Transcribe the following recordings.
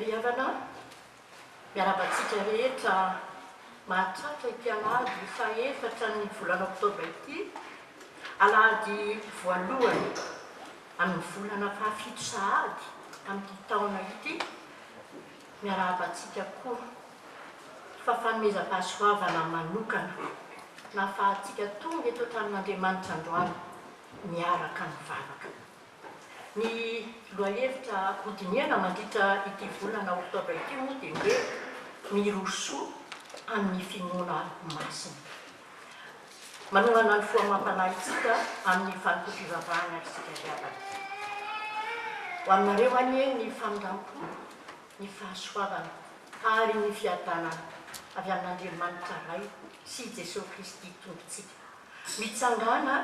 Ry havana, miarahaba antsika rehetra mahatratra ity alahady fahaefatra ny volana oktobra ity, alahady voalohany amin'ny volana fahafito sahady amin'ity taona ity. Miarahaba antsika koa fa fanomezam-pahasoavana manokana nahafahantsika tonga eto an-tranon'Andriamanitra androany miaraka mivavaka. Ny lohahevitra hodinihana mandritra ity volana oktobra ity moa dia ny hoe Mirosoa amin'ny finoana masina. Manohana ny fo amam-panahintsika amin'ny fanompoam-pivavahana isika ry havana. Ho aminareo anie ny famindram-po, ny fahasoavana ary ny fiadanana avy amin'Andriamanitra Ray sy Jesoa Kristy Tompontsika. Mitsangàna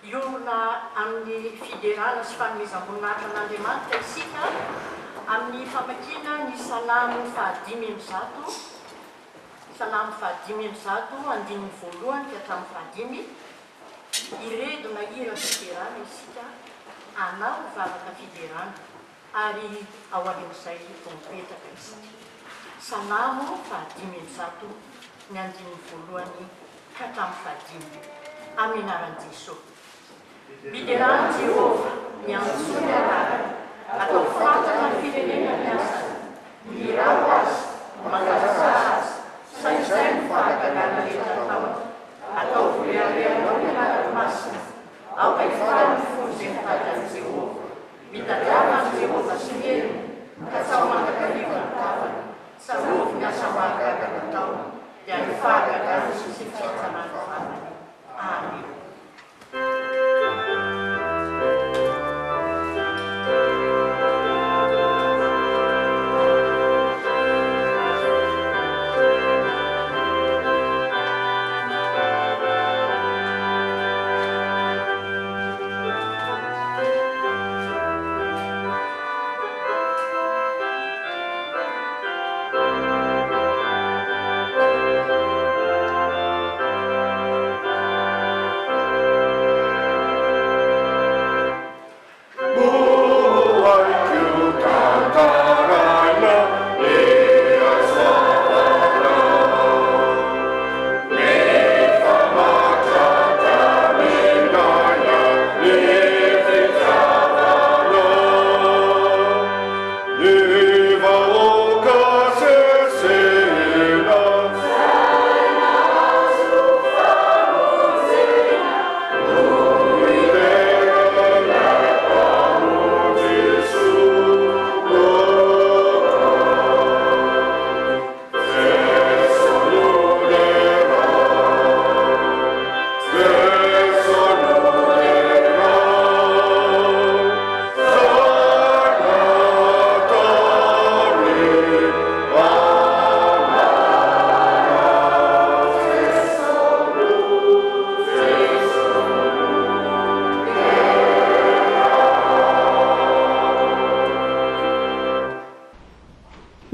hiombona amin'ny fiderana sy fanomezam-boninahitra an'Andriamanitra isika amin'ny famakiana ny Salamo fahadimy amby zato, Salamo fahadimy amby zato, andininy voalohany ka hatramin'ny fahadimy. Hiredona hira fiderana isika, hanao vavaka fiderana. Ary ao aorian'izay vao mipetraka isika. Salamo fahadimy amby zato, ny andininy voalohany ka hatramin'ny fahadimy. Amin'ny anaran'i Jesoa. Miderà an'i Jehovah, miantsoa ny anarany, ataovy fantatra ny firenena ny asany, mihirao Azy, mankalazà Azy, saintsaino ny fahagagana rehetra ataony, ataovy reharehanao ny anarany masina, aoka hifaly ny fon'izay mitady an'i Jehovah. Mitadiava an'i Jehovah sy ny heriny, katsaho mandrakariva ny tavany. Tsarovy ny asa mahagaga nataony, dia ny fahagagany sy ny fitsaran'ny vavany. Amena.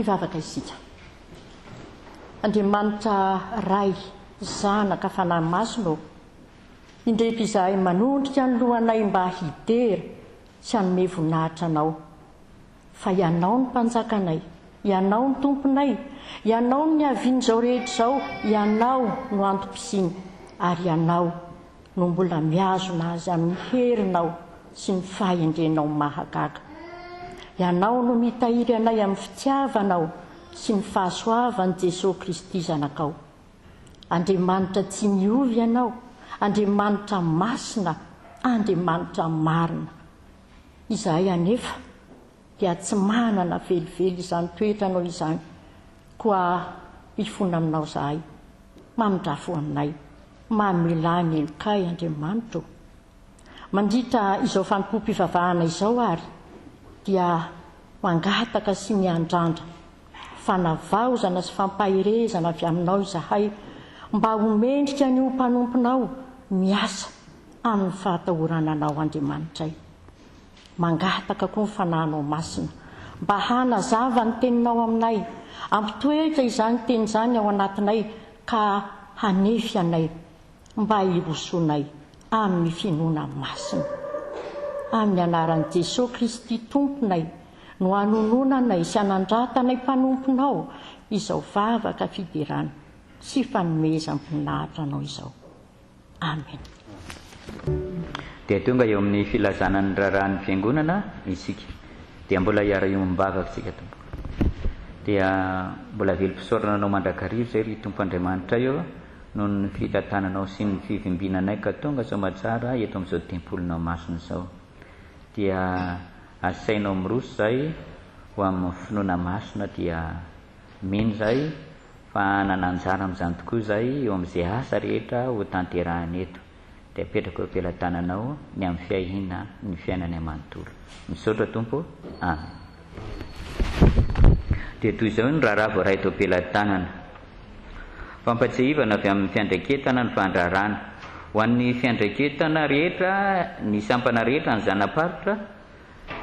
Hivavaka isika. Andriamanitra Ray, Zanaka, Fanahy Masina ô, indreto izahay manondrika ny lohanay mba hidera sy hanome voninahitra Anao. Fa Ianao no Mpanjakanay, Ianao no Tomponay, Ianao no niavian'izao rehetra izao, Ianao no antom-pisiany, ary Ianao no mbola mihazona azy amin'ny herinao sy ny fahendrenao mahagaga. Ianao no mitahiry anay amin'ny fitiavanao sy ny fahasoavan'i Jesoa Kristy Zanakao. Andriamanitra tsy miova Ianao, Andriamanitra masina, Andriamanitra marina. Izahay anefa dia tsy manana velively izany toetranao izany, koa mifona aminao izahay. Mamindrafo aminay. Mamelà ny helokay, Andriamanitra ô. Mandritra izao fanompoam-pivavahana izao àry dia mangataka sy miandrandra fanavaozana sy fampaherezana avy aminao izahay mba ho mendrika ny ho mpanomponao miasa amin'ny fahatahorana Anao Andriamanitray. Mangataka koa ny Fanahinao Masina mba hanazava ny Teninao aminay, hampitoetra izany Teny izany ao anatinay ka hanefy anay mba hirosoanay amin'ny finoana masina. Amin'ny anaran'i Jesoa Kristy Tomponay. no anononanay sy anandratanay mpanomponao izao vavaka fiderana sy fanomezam-boninahitra Anao izao. Amen. Dia tonga eo amin'ny filazana ny raharahan'ny Fiangonana isika. Dia mbola hiara-hiombom-bavaka isika tompoko. Dia mbola velom-pisaorana Anao mandrakariva izay ry Tompo Andriamanitray ô, noho ny fitantananao sy ny fivimbinanay ka tonga soamatsara eto amin'izao tempolinao masina izao. Dia asainao miroso izahay ho amin'ny finoana masina dia mino izahay fa hanana anjara amin'izany tokoa izahay eo amin'izay asa rehetra ho tanterahina eto. Dia apetrako eo am-pelatananao ny amin'ny fiahiana ny fiainanay manontolo. Misaotra Tompo ô. Amen. Dia toy izao ny raharaha voaray eto am-pelatanana. Fampatsiahivana avy amin'ny fiandraiketana ny fandraharahana. Ho an'ny fiandraiketana rehetra, ny sampana rehetra, ny zana-paritra,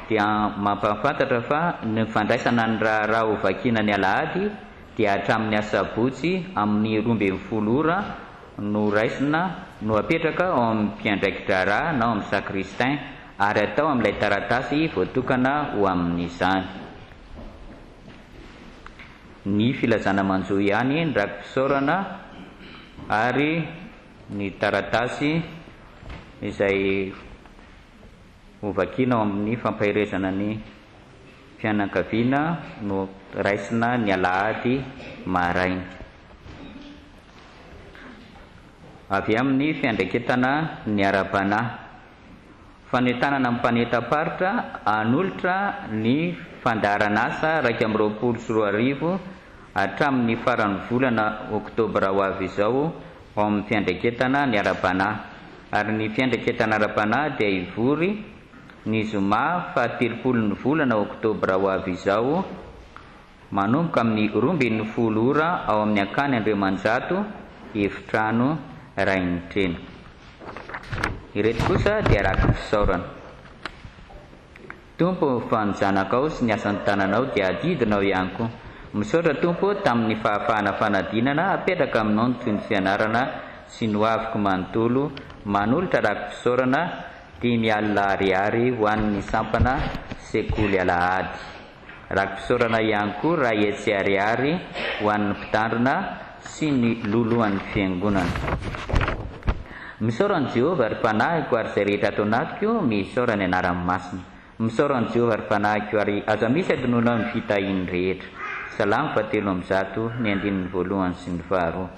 dia mampahafantatra fa ny fandraisana ny raharaha ho vakiana ny alahady dia hatramin'ny asabotsy amin'ny 12 ora no raisina no apetraka ao amin'ny mpiandraiki-draharaha na ao amin'ny sacristain ary atao amin'ilay taratasy voatokana ho amin'izany. Ny filazana manjo ihany ny raki-pisaorana ary ny taratasy izay Ho vakiana ao amin'ny fampaherezana ny fianakaviana no raisina ny alahady maraina. Avy amin'ny fiandraiketana ny ara-panahy. Fanentanana ny mpanentam-paritra hanolotra ny fandaharan'asa 2021 hatramin'ny faran'ny volana oktobra ho avy izao ao amin'ny fiandraiketana ny ara-panahy. Ary ny fiandraiketana ara-panahy dia hivory ny zoma faha telopolo ny volana oktobra ho avy izao, manomboka amin'ny 12 ora ao amin'ny Akany Andriamanjato, efitrano Rainitrena. Ireto kosa dia raki-pisaorana. Tompo fa ny zanakao sy ny asan'ny tananao dia adidinao ihany koa. Misaotra Tompo tamin'ny fahafahana fanadinana apetraka aminao ny toy ny fianarana sy ny hoaviko manontolo manolotra raki-pisaorana 50 ariary ho an'ny sampana sekoly alahady. Raki-pisaorana ihany koa 100 ariary ho an'ny mpitandrina sy ny lolohan'ny fiangonana. Misaora an'i Jehovah, ry fanahiko, ary izay rehetra ato anatiko, misaora ny anarany masina. Misaora an'i Jehovah, ry fanahiko, ary aza misy adinoinao ny fitahiany rehetra. Salamo fahatelo amby zato, ny andininy voalohany sy ny faharoa.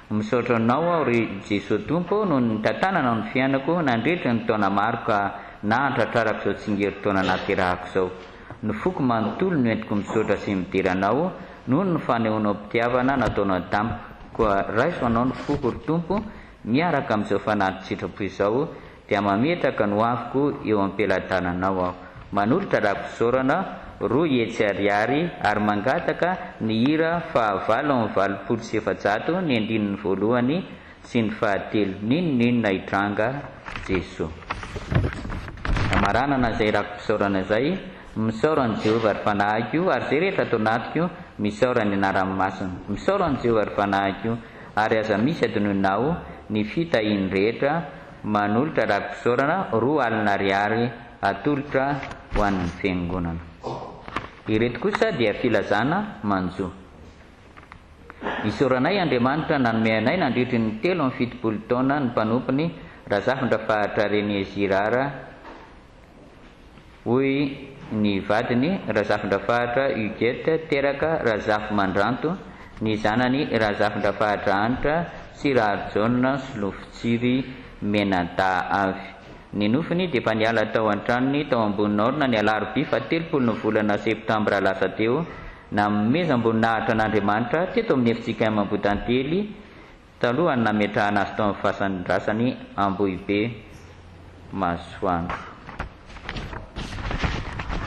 Misaotra Anao aho, ry Jesoa Tompo, noho ny nitantananao ny fiainako nandritry ny taona maro ka nahatratrarako izao tsingerin-taona nahaterahako izao. Ny foko manontolo no entiko misaotra sy midera Anao noho ny fanehoanao-pitiavana nataonao tamiko. Koa raiso Anao ny foko, ry Tompo, miaraka amin'izao fanatin-tsitrapo izao, dia mametraka ny hoaviko eo am-pelatananao aho. Manolotra raki-pisaorana 200 ariary ary mangataka ny hira faha 488 ny andininy voalohany sy ny fahatelo n'inon'inona hitranga Jesoa. Hamaranana izay raki-pisaorana izay, Misaora an'i Jehovah ry fanahiko, ary izay rehetra ato anatiko, misaora ny anarany masina. Misaora an'i Jehovah ry fanahiko, ary aza misy adinoinao ny fitahiany rehetra, manolotra raki-pisaorana 20 ariary atolotra ho an'ny Fiangonana. Ireto kosa dia filazana manjo. Isaoranay Andriamanitra nanome anay nandritry ny 73 taona ny mpanompony Razafindrafahatra René Girard, hoy ny vadiny Razafindrafahatra Huguette teraka Razafimandranto, ny zanany Razafindrafahatra Hanitra sy Raharijaona Solofotsiry Menadahy avy. Ny nofiny dia efa niala tao an-tranony tao Amboninaorina ny alarobia faha telopolo ny volana septambra lasa teo, nanomezam-boninahitra an'Andriamanitra teto amin'ny fjkm Ambohitantely talohan'ny nametrahana azy tao amin'ny fasan-drasany Ambohibe Masoandro.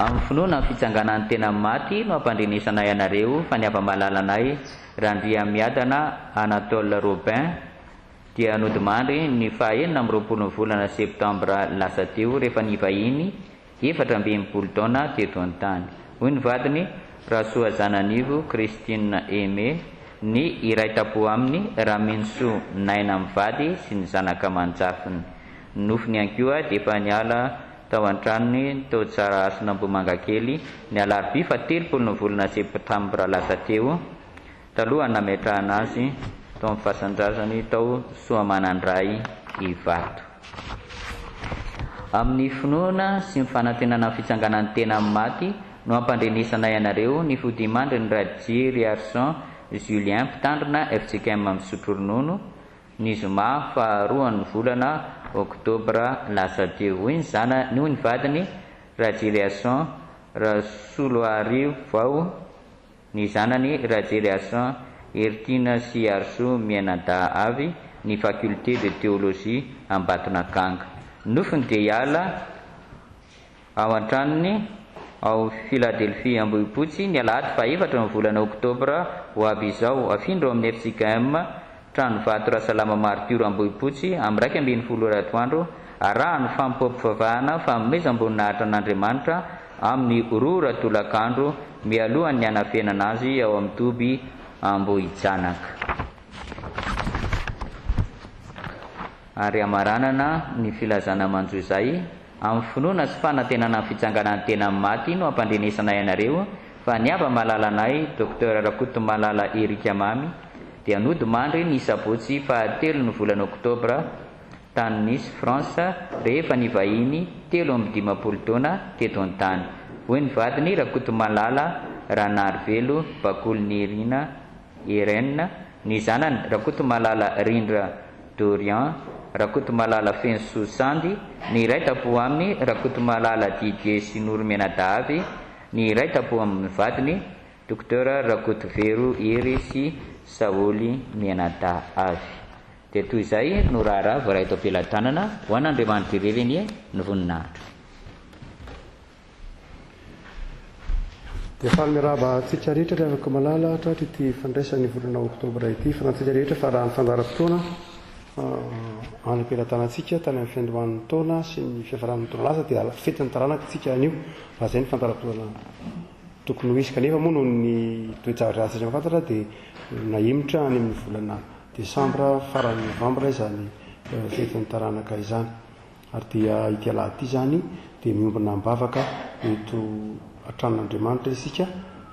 Amin'ny finoana ny fitsanganan'ny tena maty no ampandrenesanay anareo fa ny hava-malalanay Randriamiadana Anatole Robin dia nodimandry ny faha 26 ny volana septambra lasa teo rehefa nivahiny 64 taona teto an-tany. Hoy ny vadiny, Rasoazananivo Christine Aimée, ny iray tampo aminy, Raminosoa Naina mivady sy ny zanaka aman-jafiny. Ny nofony ihany koa dia efa niala. tao an-tranony tao Tsarahasina Ambohimangakely ny alarobia faha 30 ny volana septambra lasa teo, talohan'ny nametrahana azy tao amin'ny fasan-drazany tao Soamanandray Ivato. Amin'ny finoana sy ny fanantenana ny fitsanganan'ny tena amin'ny maty no ampandrenesanay anareo ny fodimandrin'ny Rajiriarison Julien mpitandrina fjkm misotro ronono ny zoma faharoan'ny volana oktobra lasa teo, hoy ny zanany, hoy ny vadiny Rajiriarison Rasoloarivao. Ny zanany Rajeriarison Heritiana sy Harisoa mianadahy avy ny Faculté de Théologie Ambatonakanga. Nofiny dia hiala ao an-tranony ao Philadelphie Ambohipotsy ny alahady fahaefatra ny volana oktobra ho avy izao. Afindra ao amin'ny fjkm Tranovato Rasalama Martiora Ambohipotsy amin'ny 11 ora atoandro, arahan'ny fanompoam-pivavahana fanomezam-boninahitra an'Andriamanitra amin'ny roa ora tolakandro mialohan'ny hanafenana azy ao amin'ny toby Ambohijanaka. Ary hamaranana ny filazana manjo izay, amin'ny finoana sy fanantenana ny fitsanganan'ny tena amin'ny maty no ampandrenesanay anareo fa ny hava-malalanay Docteur Rakotomalala Eric Mamy dia nodimandry ny sabotsy fahatelo ny volana oktobra tany Nice, France, rehefa nivahiny 53 taona teto an-tany. Hoy ny vadiny Rakotomalala Ranarivelo Bakolinirina Irène, ny zanany Rakotomalala Rindra Dorian, Rakotomalala Fenosoa Sandy, ny iray tampo aminy Rakotomalala Didier sy Noro Mianadahy, ny iray tampo amin'ny vadiny Docteur Rakotovero Hery sy Saholy mianadahy avy. Dia toy izay no raharaha voaray eto am-pelatanana, ho an'Andriamanitra irery anie ny voninahitra. Dia faly miarahaba antsika rehetra ry havako malala tratry ity fandraisan'ny volana oktobra ity. Fantatsika rehetra fa raha ny fandaharam-potoana any am-pelatanantsika tany amin'ny fiandohan'ny taona sy ny fiafaran'ny taona lasa dia fetin'ny taranaka isika anio raha izay ny fandaharam-potoana Tokony ho hisy kanefa moa noho ny toe-javatra ratsy izay mahafantatra dia nahemotra any amin'ny volana desambra faran'ny novambra izany fetin'ny taranaka izany. Ary dia ity alahady ity izany dia miombona am-bavaka eto an-tranon'Andriamanitra isika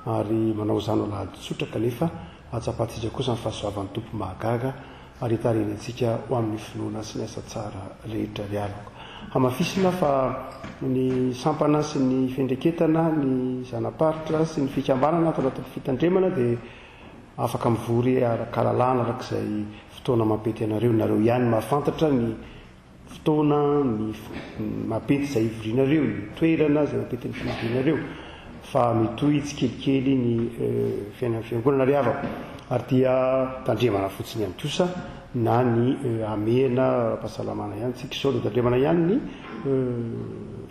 ary manao izany ho alahady tsotra kanefa ahatsapantsika kosa ny fahasoavan'ny Tompo mahagaga ary hitarihiny antsika ho amin'ny finoana sy ny asa tsara rehetra ry havako. Hamafisina fa ny sampana sy ny fiandraiketana, ny zana-paritra sy ny fikambanana ato anatin'ny fitandremana dia afaka mivory ara-kalalahana araka izay fotoana mampety anareo. Nareo ihany mahafantatra ny fotoana, ny mampety izay hivorianareo, ny toerana izay mampety ny fivorianareo, fa mitohy tsikelikely ny fiainan'ny fiangonana ry havako. Ary dia tandremana fotsiny ihany kosa na ny hamehana ara-pahasalamana ihany tsika izao dia tandremana ihany ny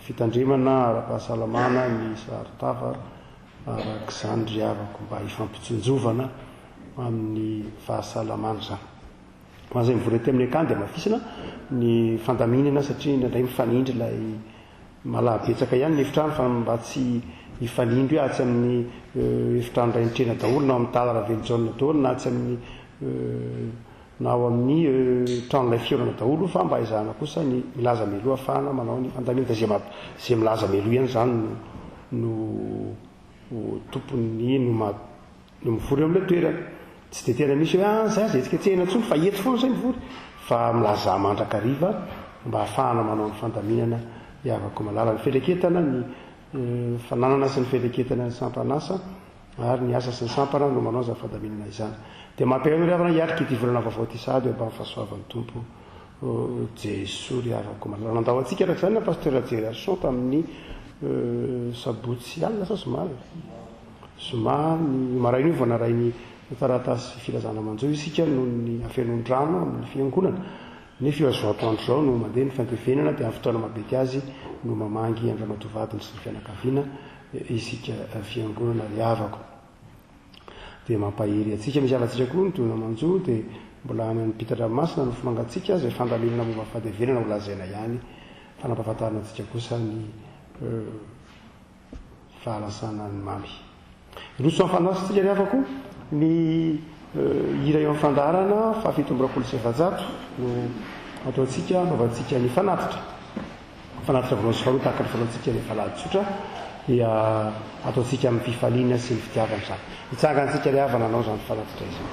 fitandremana ara-pahasalamana, ny saron-tava arak'izany ry havako mba hifampitsinjovana amin'ny fahasalamana izany. Ho an'izay mivory aty amin'ny akany dia hamafisina ny fandaminana satria indraindray mifanindry ilay malaha betsaka ihany ny efitrano fa mba tsy hifanindry hoe atsy amin'ny efitrano Rainitrena daholo na ao amin'ny Tala Ravelojaona daholo na atsy amin'ny na ao amin'ny tranolay fihaonana daholo fa mba ezahana kosa ny milaza mialoha ahafahana manao ny fandaminana dia izay izay milaza mialoha ihany izany no no tompon'ny no No mivory eo amin'ilay toerana. Tsy dia tena misy hoe ah zay aza hetsiketsehina intsony fa eto foana zay mivory. Fa milazà mandrakariva mba hahafahana manao ny fandaminana hiavako malala. Ny fiandraiketana ny fananana sy ny fiandraiketana ny sampan'asa ary ny asa sy ny sampana no manao izany fandaminana izany. Dia mampihaino ry havana hiatrika ity volana vaovao ity sahady eo ambany fahasoavan'ny Tompo Jesoa ry havako malala. Nandao antsika araka izany ny Pasteur Rajerarison tamin'ny sabotsy alina sa zoma alina? Zoma ny maraina io vao naray ny taratasy filazana manjo isika noho ny hafenoan-drano amin'ny fiangonana. Nefa io azo atoandro izao no mandeha ny fandevenana dia amin'ny fotoana mahabety azy no mamangy an-dRamatoa vadiny sy ny fianakaviana isika fiangonana ry havako. Dia mampahery antsika. Misy havantsika koa ny dona manjo dia mbola any ampitan-dranomasina nofo mangatsiaka izay fandaminana momba ny fandevenana ho lazaina ihany fa nampahafantarina antsika kosa ny Fahalasana ny mamy. Roso amin'ny fanasintsika ry havako, ny hira eo amin'ny fandaharana faha 427 no ataontsika hanaovantsika ny fanatitra. Fanatitra voalohany sy faharoa tahaka ny fanaontsika rehefa alahady tsotra dia ataontsika amin'ny fifaliana sy ny fitiavana izany. Hitsangantsika ry havana hanao izany fanatitra izany.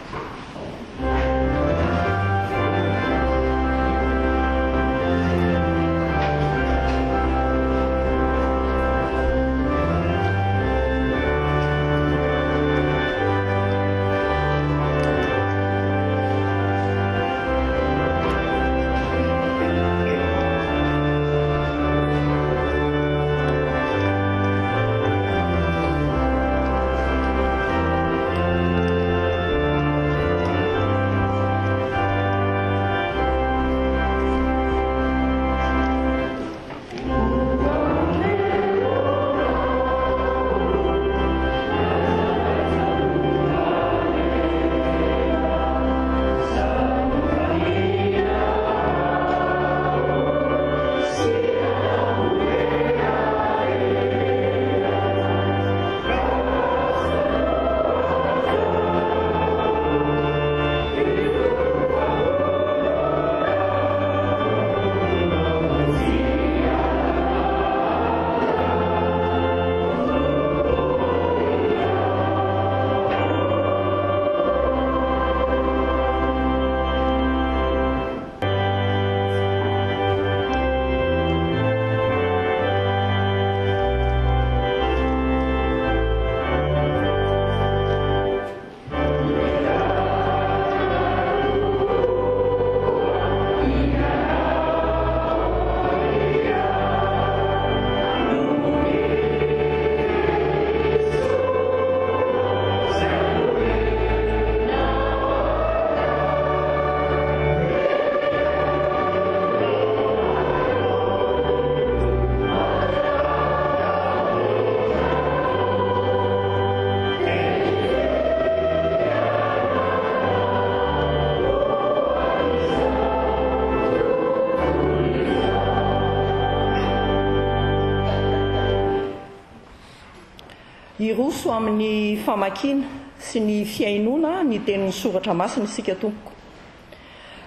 Hiroso amin'ny famakiana sy ny fihainoana ny tenin'ny Soratra Masina isika tompoko.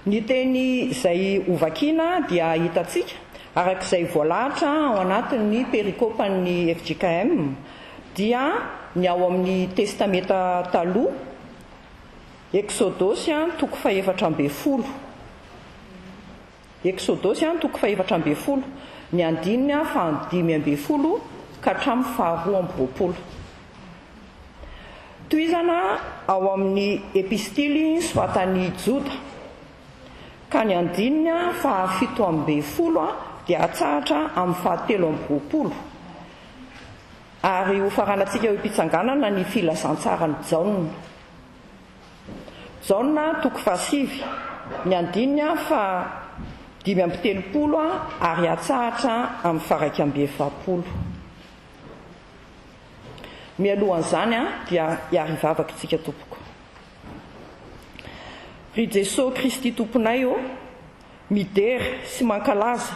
Ny teny izay hovakiana dia hitantsika araka izay voalahatra ao anatin'ny perikopan'ny fjkm dia ny ao amin'ny Testamenta Taloha, Eksodosy toko fahefatra ambin'ny folo. Eksodosy toko fahefatra ambin'ny folo, ny andininy fahadimy ambin'ny folo ka hatramin'ny faharoa amby roapolo. Tohizana ao amin'ny Epistily soratan'i Joda, ka ny andininy fahafito ambin'ny folo dia atsahatra amin'ny fahatelo amby roapolo. Ary hofaranantsika eo am-pitsanganana ny filazantsaran'i Jaona. Jaona toko fahasivy, ny andininy fahadimy amby telopolo ary atsahatra amin'ny faharaika amby efapolo. Mialohan'izany dia hiarivavaka isika tompoko. Ry Jesoa Kristy Tomponay ô, midera sy mankalaza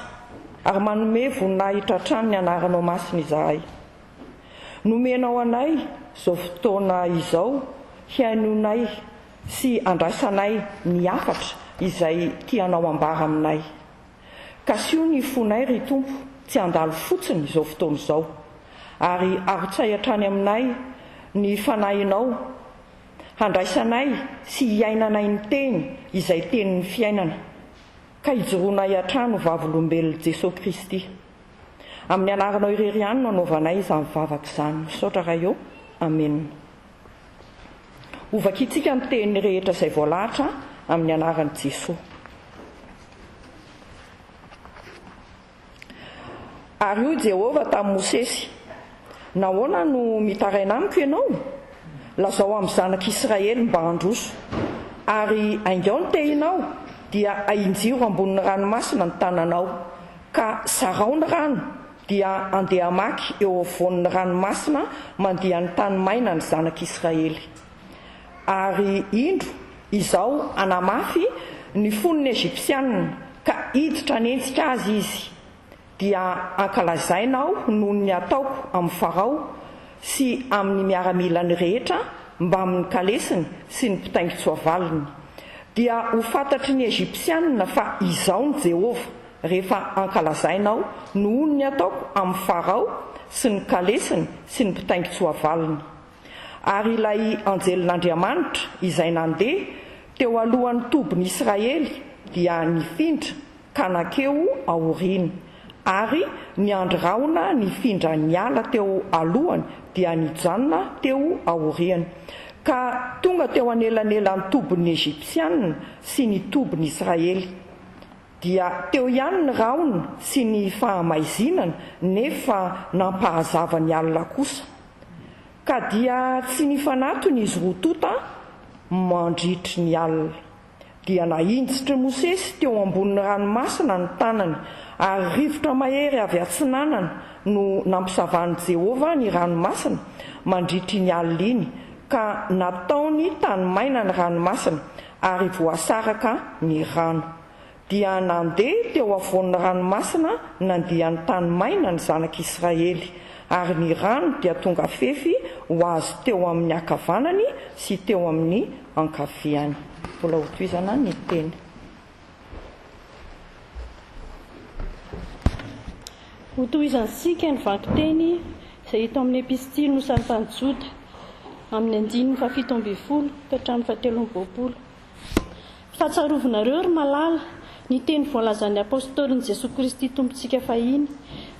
ary manome voninahitra hatrany ny anaranao masina izahay. Nomenao anay izao fotoana izao hihainoanay sy handraisanay ny hafatra izay tianao ambara aminay. Kasiho ny fonay ry Tompo tsy handalo fotsiny izao fotoana izao, ary arotsay hatrany aminay ny Fanahinao handraisanay sy hiainanay ny Teny izay Tenin'ny fiainana, ka hijoroanay hatrany ho vavolombelon'i Jesoa Kristy. Amin'ny anaranao irery ihany no anaovanay izany vavaka izany. Misaotra Ray ô. Amena. Hovakintsika ny teny rehetra izay voalahatra amin'ny anaran'i Jesoa. Ary hoy Jehovah tamin'i Mosesy, Nahoana no mitaraina amiko ianao? Lazao amin'ny zanak'Israely mba handroso. Ary aingao ny tehinao, dia ahinjiro ambonin'ny ranomasina ny tananao, ka sarao ny rano, dia handeha hamaky eo afovoan'ny ranomasina mandia ny tany maina ny zanak'Israely. Ary indro, Izaho hanamafy ny fon'ny Egyptiana, ka hiditra hanenjika azy izy, dia hankalazaina Aho noho ny hataoko amin'i Farao sy amin'ny miaramilany rehetra mbamin'ny kalesiny sy ny mpitaingin-tsoavaliny. Dia ho fantatry ny Egyptiana fa Izaho no Jehovah. rehefa ankalazainao nohon'ny ataoko amin'i Farao sy ny kalesiny sy ny mpitaingin-tsoavaliny. Ary ilay anjelin'Andriamanitra izay nandeha teo alohan'ny tobin'i Israely dia nifindra ka nankeo aoriany, ary ny andry rahona nifindra niala teo alohany dia nijanona teo aoriany, ka tonga teo anelanelan'ny tobin'ny Egyptiana sy ny tobin'i Israely. Dia teo ihany ny rahona sy ny fahamaizinana, nefa nampahazava ny alina kosa. Ka dia tsy nifanatona izy roa tonta mandritry ny alina. Dia nahinjitr'i Mosesy teo ambonin'ny ranomasina ny tanany, ary rivotra mahery avy atsinanana no nampisavan'i Jehovah ny ranomasina mandritra iny alina iny, ka nataony tany maina ny ranomasina, ary voasaraka ny rano. Dia nandeha teo afovoan'ny ranomasina nandia ny tany maina ny zanak'Israely, ary ny rano dia tonga fefy ho azy teo amin'ny ankavanany sy teo amin'ny ankaviany. Mbola hotohizana ny teny. Hotohizantsika ny vakiteny izay hita ao amin'ny Epistily nosoratan'i Joda, amin'ny andininy fahafito ambin'ny folo ka hatramin'ny fahatelo amby roapolo. Fa tsarovinareo, ry malala, ny teny voalazan'ny Apôstôlin'i Jesoa Kristy Tompontsika fahiny,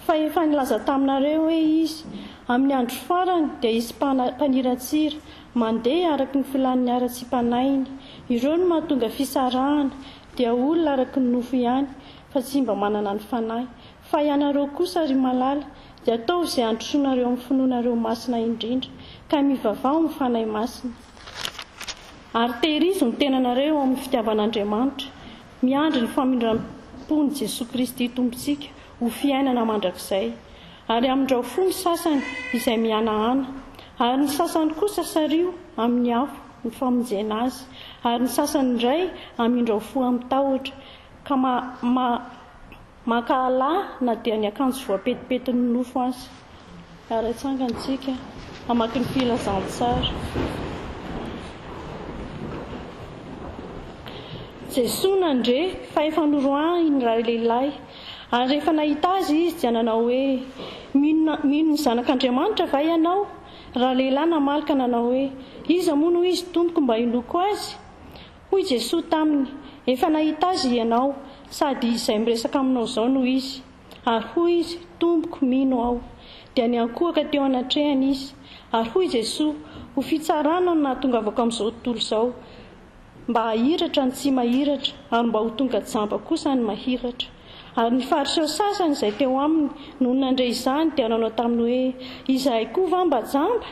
fa efa nilaza taminareo hoe Izy, Amin'ny andro farany dia hisy mpaniratsira, mandeha araka ny filan'ny haratsiam-panahiny. Ireo no mahatonga fisarahana, dia olona araka ny nofo ihany, fa tsy mba manana ny Fanahy. Fa ianareo kosa, ry malala, dia ataovy izay handrosoanareo amin'ny finoanareo masina indrindra, ka mivavaha amin'ny Fanahy Masina. Ary tehirizo ny tenanareo ao amin'ny fitiavan'Andriamanitra, miandry ny famindram-pon'i Jesoa Kristy Tompontsika ho fiainana mandrakizay. Ary amindrao fo ny sasany izay mihanahana, ary ny sasany kosa sariho amin'ny afo ny famonjena azy, ary ny sasany indray amindrao fo amin-tahotra, ka ma, ma, Mankahala na dia ny akanjo voapetipetin'ny nofo aza. Ary atsangana isika hamaky ny filazantsara. Jesoa nandre fa efa noroahiny ralehilahy, ary rehefa nahita azy izy dia nanao hoe, Mino, mino ny Zanak'Andriamanitra va ianao? Ralehilahy namaly ka nanao hoe, Iza moa no izy, Tompoko, mba hinoako azy? Hoy Jesoa taminy, Efa nahita Azy hianao, sady Izay miresaka aminao izao no Izy. Ary hoy izy, Tompoko, mino aho. Dia niankohoka teo anatrehany izy. Ary hoy Jesoa, Ho fitsarana no nahatongavako amin'izao tontolo izao, mba hahiratra ny tsy mahiratra, ary mba ho tonga jamba kosa ny mahiratra. Ary ny Fariseo sasany izay teo aminy, nony nandre izany, dia nanao taminy hoe, Izahay koa va mba jamba?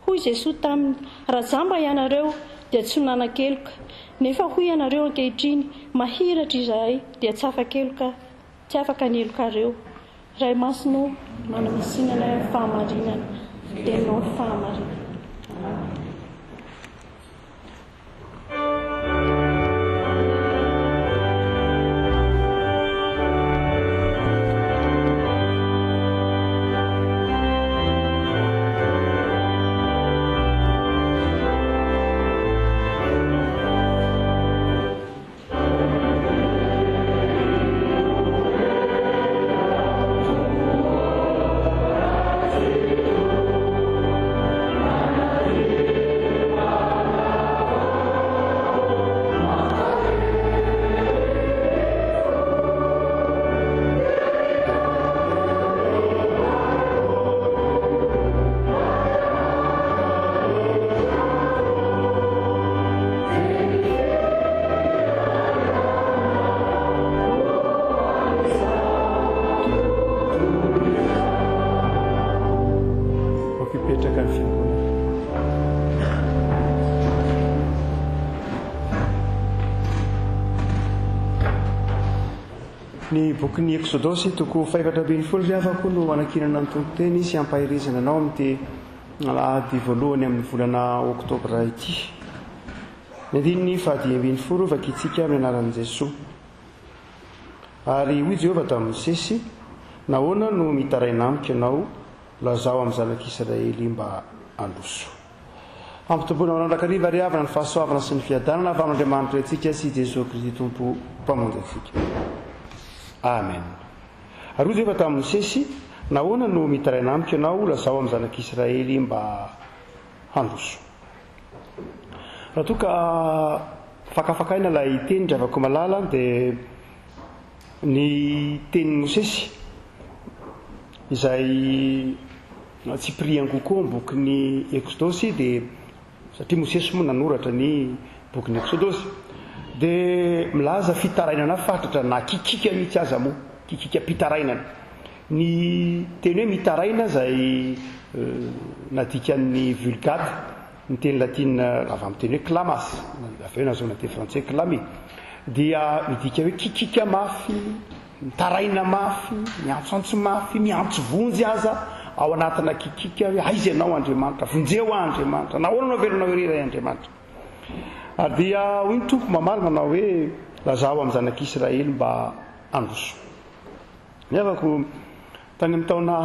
Hoy Jesoa taminy, Raha jamba ianareo, dia tsy ho nanan-keloka. Nefa hoy ianareo ankehitriny, Mahiratra izahay, dia tsy afa-keloka, tsy afaka ny helokareo. Ray Masina ô, manamasinana anay amin'ny fahamarinana, ny Teninao ny fahamarinana. Amen. Aoka hipetraka ny fiangonana. Ny bokin'ny Eksodosy toko faha-14 ry havako no anankinana ny toriteny sy ampaherezana anao amin'ity alahady voalohany amin'ny volana oktobra ity. Ny andininy faha-15 vakintsika amin'ny anaran'i Jesoa. Ary hoy Jehovah tamin'i Mosesy, Nahoana no mitaraina amiko ianao? Lazao amin'ny zanak'Israely mba handroso. Hampitomboina ho anao mandrakariva ry havana ny fahasoavana sy ny fiadanana avy amin'Andriamanitra Raintsika sy Jesoa Kristy Tompo Mpamonjy antsika. Amen. Ary hoy Jehovah tamin'i Mosesy, Nahoana no mitaraina amiko ianao? Lazao amin'ny zanak'Israely mba handroso. Raha toa ka fakafakaina ilay teny ry havako malala dia ny tenin'i Mosesy izay tsipiriany kokoa amin'ny bokin'ny Eksodosy dia satria Mosesy moa nanoratra ny bokin'ny Eksodosy dia milaza fitarainana fatratra na kikika mihitsy aza moa, kikikam-pitarainana. Ny teny hoe mitaraina izay nadikan'ny Vulgate ny teny latina avy amin'ny teny hoe clamas, avy eo nahazoana teny frantsay clamer, dia midika hoe kikika mafy, mitaraina mafy, miantsoantso mafy, miantso vonjy aza ao anatina kikika hoe aiza ianao Andriamanitra, vonjeo aho Andriamanitra, nahoana no avelanao irery ahy Andriamanitra. Ary dia hoy ny Tompo mamaly manao hoe lazao amin'ny zanak'Israely mba handroso. Ny havako, tany amin'ny taona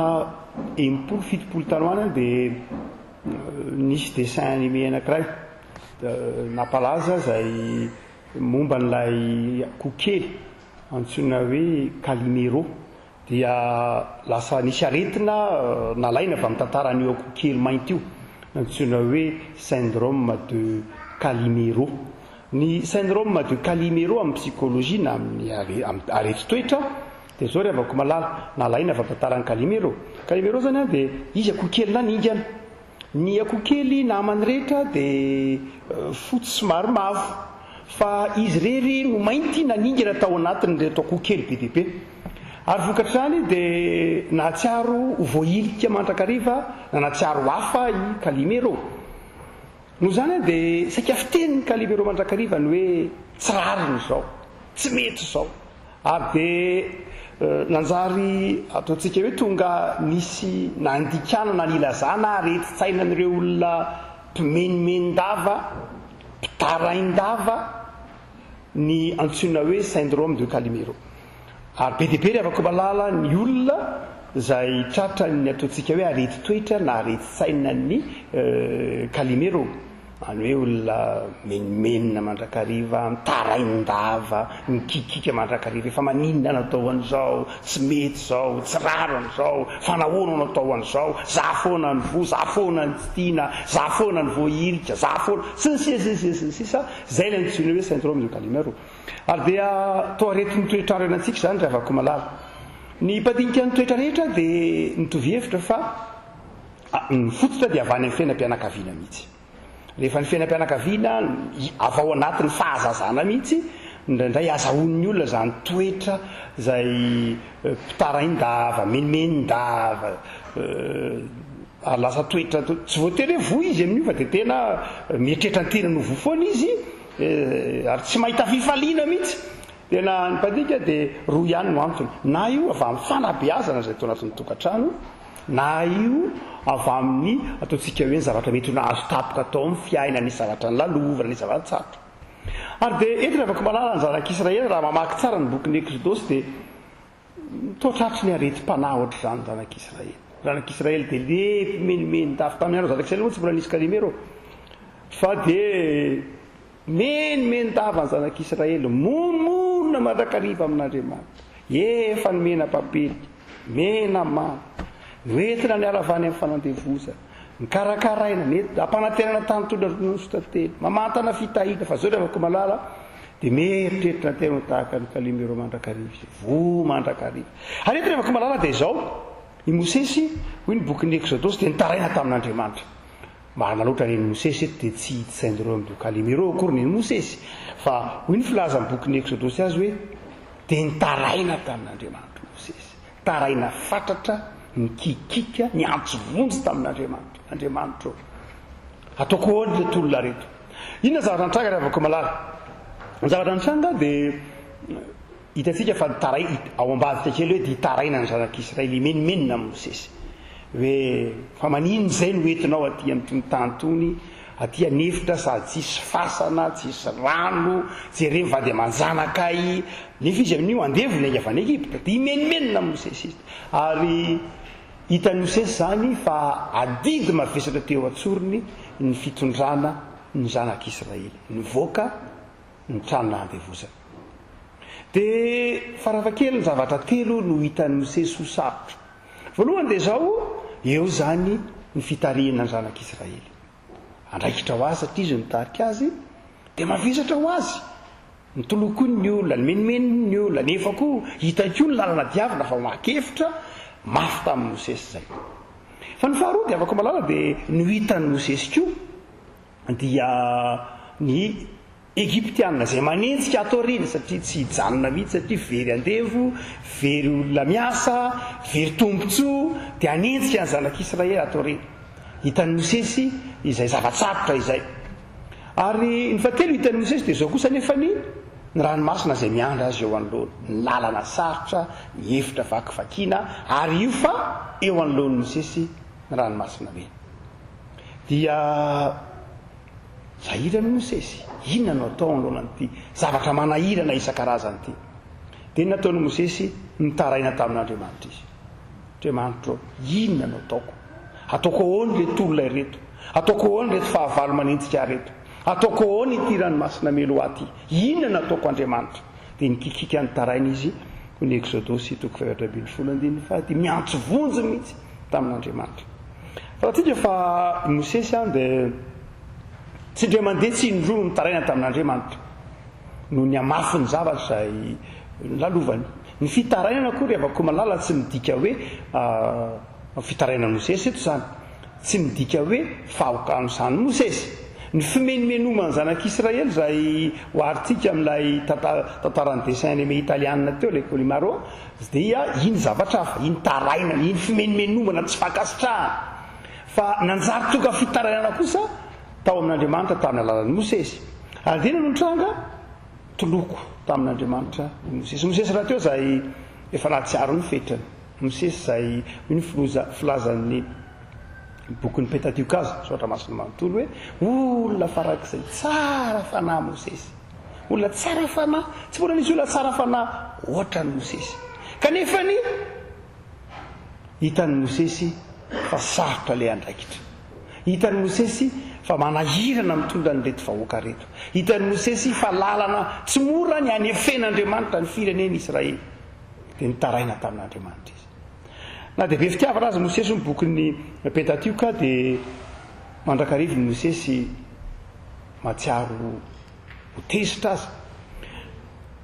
60, 70 tany ho any dia nisy dessin animé anankiray nampalaza izay momba an'ilay akoho kely antsoina hoe Calimero. Dia lasa nisy aretina nalaina avy amin'ny tantaran'io akoho kely mainty io, antsoina hoe syndrome de Calimero. Ny syndrome de Calimero amin'ny psychologie na amin'ny aretin-toetra dia izao ry havako malala, nalaina avy amin'ny tantaran'i Calimero. Calimero izany an dia izy akoho kely naningana. Ny akoho kely namany rehetra dia fotsy somary mavo fa izy irery no mainty naningana tao anatin'ireto akoho kely be dia be. Ary vokatr'izany dia nahatsiaro ho voahilika mandrakariva na nahatsiaro hafa i Calimero. Noho izany dia saika fitenin'i Calimero mandrakariva ny hoe tsy rariny izao, tsy mety izao. Ary dia nanjary ataontsika hoe tonga nisy nandikana na nilazana aretin-tsainan'ireo olona mpimenomenon-dava, mpitarain-dava ny antsoina hoe syndrome de Calimero. Ary be dia be ry havako malala ny olona izay tratran'ny ataontsika hoe aretin-toetra na aretin-tsainan'ny Calimero. Izany hoe olona menomenona mandrakariva, mitarain-dava, mikikika mandrakariva, efa maninona no atao an'izao, tsy mety izao, tsy rariny izao, fa nahoana no atao an'izao, za foana no voa, za foana no tsy tiana, za foana no voahilika, za foana, sy ny sisa sy ny sisa sy ny sisa, izay ilay antsoina hoe syndrome de Calimero. Ary dia toa aretin'ny toetr'andro iainantsika izany ry havako malala. Ny mpandinika ny toetra rehetra dia mitovy hevitra fa ny fototra dia avy any amin'ny fiainam-pianakaviana mihitsy. Rehefa ny fiainam-pianakaviana, avy ao anatin'ny fahazazana mihitsy, indraindray azahoan'ny olona izany toetra izay mpitarain-dava, menomenon-dava, ary lasa toetra, tsy voatery hoe voa izy amin'io fa dia tena mieritreritra ny tenany ho voa foana izy, Ary tsy mahita fifaliana mihitsy. Tena ny mpandinika dia roa ihany no antony, na io avy amin'ny fanabeazana izay atao anatin'ny tokantrano, na io avy amin'ny ataontsika hoe ny zavatra mety ho nahazo tampoka tao amin'ny fiainana, nisy zavatra nolalovana, nisy zava-tsarotra. Ary dia eto ry havako malala ny zanak'Israely raha mamaky tsara ny bokin'ny Eksodosy dia toa tratry ny aretim-panahy ohatr'izany ny zanak'Israely. Ny zanak'Israely dia lefy menomenon-dafy. Tamin'ny andron'ny zanak'Israely moa tsy mbola nisy Kalimero. Fa dia menomenon-dava ny zanak'Israely, monomonona mandrakariva amin'Andriamanitra. Efa nomena papelika, mena mamy, noentina niala avy any amin'ny fanandevozana, nokarakaraina, nampanantenana tany tondra ronono sy tantely, mamantana fitahiana, fa izao ry havako malala, dia mieritreritra ny tena ho tahaka an'i Kalimero mandrakariva izy, voa mandrakariva. Ary eto ry havako malala dia izao, i Mosesy, hoy ny bokin'ny Eksodosy, dia nitaraina tamin'Andriamanitra. Marina loatra nen'i Mosesy eto dia tsy syndrome de Calimero akory nen'i Mosesy fa hoy ny filazan'ny bokin'ny Eksodosy azy hoe dia nitaraina tamin'Andriamanitra Mosesy, taraina fatratra, nikikika, niantso vonjy tamin'Andriamanitra, Andriamanitra ô, ataoko ahoana ireto olona ireto? Inona ny zavatra nitranga ry havako malala? Ny zavatra nitranga dia Hitantsika fa nitaray, ao ambadika kely hoe dia hitaraina ny zanak'Israely, himenomenona amin'i Mosesy, hoe, Fa maninona izay no entinao aty amin'itony tany itony, aty an'efitra sady tsisy fasana, tsisy rano, jereo ny vady aman-janakay, nefa izy amin'io andevo niainga avy any Egypta. Dia himenomenona amin'i Mosesy izy. Ary hitan'i Mosesy izany fa adidy mavesatra teo an-tsorony ny fitondrana ny zanak'Israely nivoaka ny trano nahandevozana. Dia farafahakeliny zavatra telo no hitan'i Mosesy ho sarotra. Voalohany dia izao, eo izany ny fitarihana ny zanak'Israely. Andraikitra ho azy satria izy no mitarika azy, dia mavesatra ho azy. Nitoloko ny olona, nimenomenony ny olona, nefa koa hitany koa ny lalana diavina fa maka efitra mafy tamin'i Mosesy izay. Fa ny faharoa dia afaka malala dia ny ho hitan'i Mosesy koa dia ny Egyptiana izay manenjika ato aoriana satria tsy hijanona mihitsy satria very andevo, very olona miasa, very tombontsoa, dia hanenjika ny zanak'Israely ato aoriana. Hitan'i Mosesy izay zava-tsarotra izay. Ary ny fahatelo hitan'i Mosesy dia izao kosa anefa ny ny ranomasina izay miandry azy eo anoloany, ny lalana sarotra, ny efitra vakivakiana, ary io fa eo anoloan'i Mosesy ny ranomasina mena. Dia Sahirana i Mosesy. Inona no atao anoloana an'ity zavatra manahirana isan-karazany ity? Dia ny nataon'i Mosesy, nitaraina tamin'Andriamanitra izy. Andriamanitra ô, inona no ataoko? Ataoko ahoana ireto olona ireto? Ataoko ahoana ireto fahavalo manenjika ahy ireto? Ataoko ahoana ity ranomasina Meloa ity? Inona no ataoko Andriamanitra? Dia nikikiaka nitaraina izy, hoy ny Eksodosy toko faha-14 andininy fahadimy, niantso vonjy mihitsy tamin'Andriamanitra. Fantatsika fa i Mosesy dia tsy indray mandeha tsy indroa no nitaraina tamin'Andriamanitra noho ny hamafin'ny zavatra izay nolalovany. Ny fitarainana akory havako malala tsy midika hoe fitarainan'i Mosesy eto izany. Tsy midika hoe fahokan'izany Mosesy. Ny fimenomenoman'ny zanak'Israely izay oharintsika amin'ilay tantaran'ny dessin animé italiana teo, ilay Colimaro, Dia iny zavatra hafa, iny tarainana, iny fimenomenomana tsy fankasitrahana. Fa nanjary tonga fitarainana kosa tao amin'Andriamanitra tamin'ny alalan'i Mosesy. Ary dia inona no nitranga? Toloko tamin'Andriamanitra i Mosesy. Mosesy rahateo izay efa nahatsiaro ny fetrany. Mosesy izay, hoy ny filoza, filazan'ny bokin'ny Pentatioka azy, Soratra Masina manontolo, hoe olona farak'izay tsara fanahy Mosesy. Olona tsara fanahy, tsy mbola nisy olona tsara fanahy hoatran'i Mosesy. Kanefa ny hitan'i Mosesy fa sarotra ilay andraikitra. Hitan'i Mosesy fa manahirana mitondra an'ireto vahoaka ireto. Hitan'i Mosesy fa lalana tsy mora ny hanefen'Andriamanitra ny firenena Israely. Dia nitaraina tamin'Andriamanitra izy. Na dia be fitiavana aza Mosesy hoy ny bokin'ny Pentatioka dia mandrakariva i Mosesy mahatsiaro ho tezitra aza.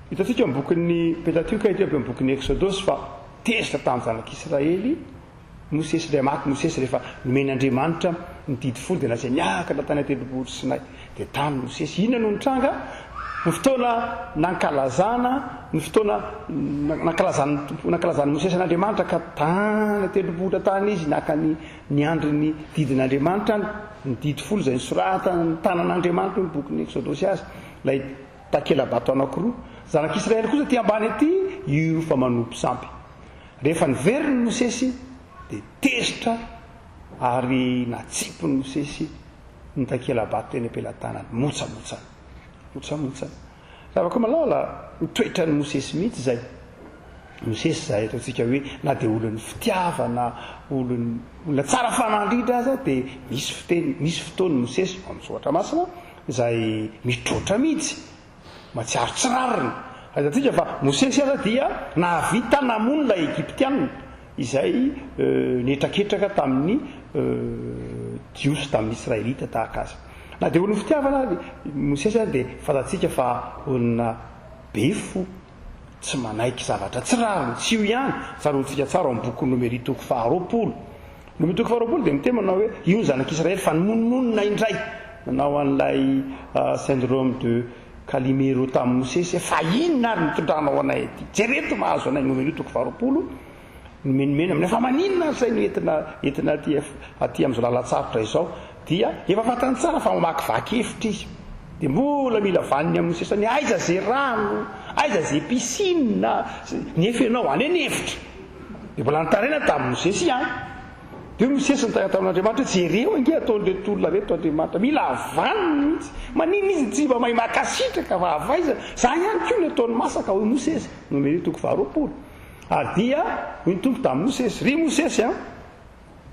Hitantsika amin'ny bokin'ny Pentatioka ety amin'ny bokin'ny Eksodosy fa tezitra tamin'ny zanak'Israely Mosesy indray maty Mosesy rehefa nomen'Andriamanitra ny didy folo dia nasainy niakatra tany an-tendrombohitra Sinay. Dia tany Mosesy. Inona no nitranga? Ny fotoana nankalazana, ny fotoana nankalazan'ny Tompo, nankalazan'i Mosesy an'Andriamanitra ka tany an-tendrombohitra tany izy naka ny niandry ny didin'Andriamanitra, ny didy folo izay nosoratany tanan'Andriamanitra hoy ny bokin'ny Eksodosy azy, ilay takela-bato anankiroa. Zanak'Israely kosa aty ambany aty, io fa manompo sampy. Rehefa niverina i Mosesy dia tezitra ary natsipin'i Mosesy ny takela-bato teny am-pelatanany, motsamotsana. Motsamotsana. Ravako malala, ny toetran'i Mosesy mihitsy izay. Mosesy izay ataontsika hoe na dia olon'ny fitiavana, olon'ny olona tsara fanahy indrindra aza dia misy fiteny, misy fotoany Mosesy ao amin'ny soratra masina izay mitroatra mihitsy, mahatsiaro tsy rariny. Fantatsika fa Mosesy aza dia nahavita namono ilay Egyptiana izay nihetraketraka tamin'ny Jiosy, tamin'ny Israelita tahaka azy. Na dia olon'ny fitiavana ary Mosesy aza dia fantatsika fa olona be fo. Tsy manaiky zavatra tsy rariny, tsy io ihany, tsaroantsika tsara ao amin'ny bokin'ny Nomery toko faharoapolo. Nomery toko faharoapolo dia miteny manao hoe io ny zanak'Israely fa nimonomonona indray, nanao an'ilay syndrome de Calimero tamin'i Mosesy hoe fa inona ary nitondranao anay aty? Jereto mahazo anay, Nomery toko faharoapolo. Mimenomeno aminay fa maninona ary izay no entina entina aty aty amin'izao lalan-tsarotra izao dia efa fantany tsara fa mamakivaky efitra izy dia mbola mila vaniny amin'ny sesany aiza ze rano aiza ze piscine nefa ianao any an'efitra dia mbola nitaraina tamin'i Mosesy ihany dia hoy Mosesy nitaraina tamin'Andriamanitra hoe jereo ange ataon'ireto olona ireto Andriamanitra mila vaniny mihitsy maninona izy tsy mba mahay mankasitraka fa avaizana za ihany koa ny ataony masaka hoy Mosesy Nomery toko faharoapolo Ary dia hoy ny Tompo tamin'i Mosesy, Ry Mosesy a,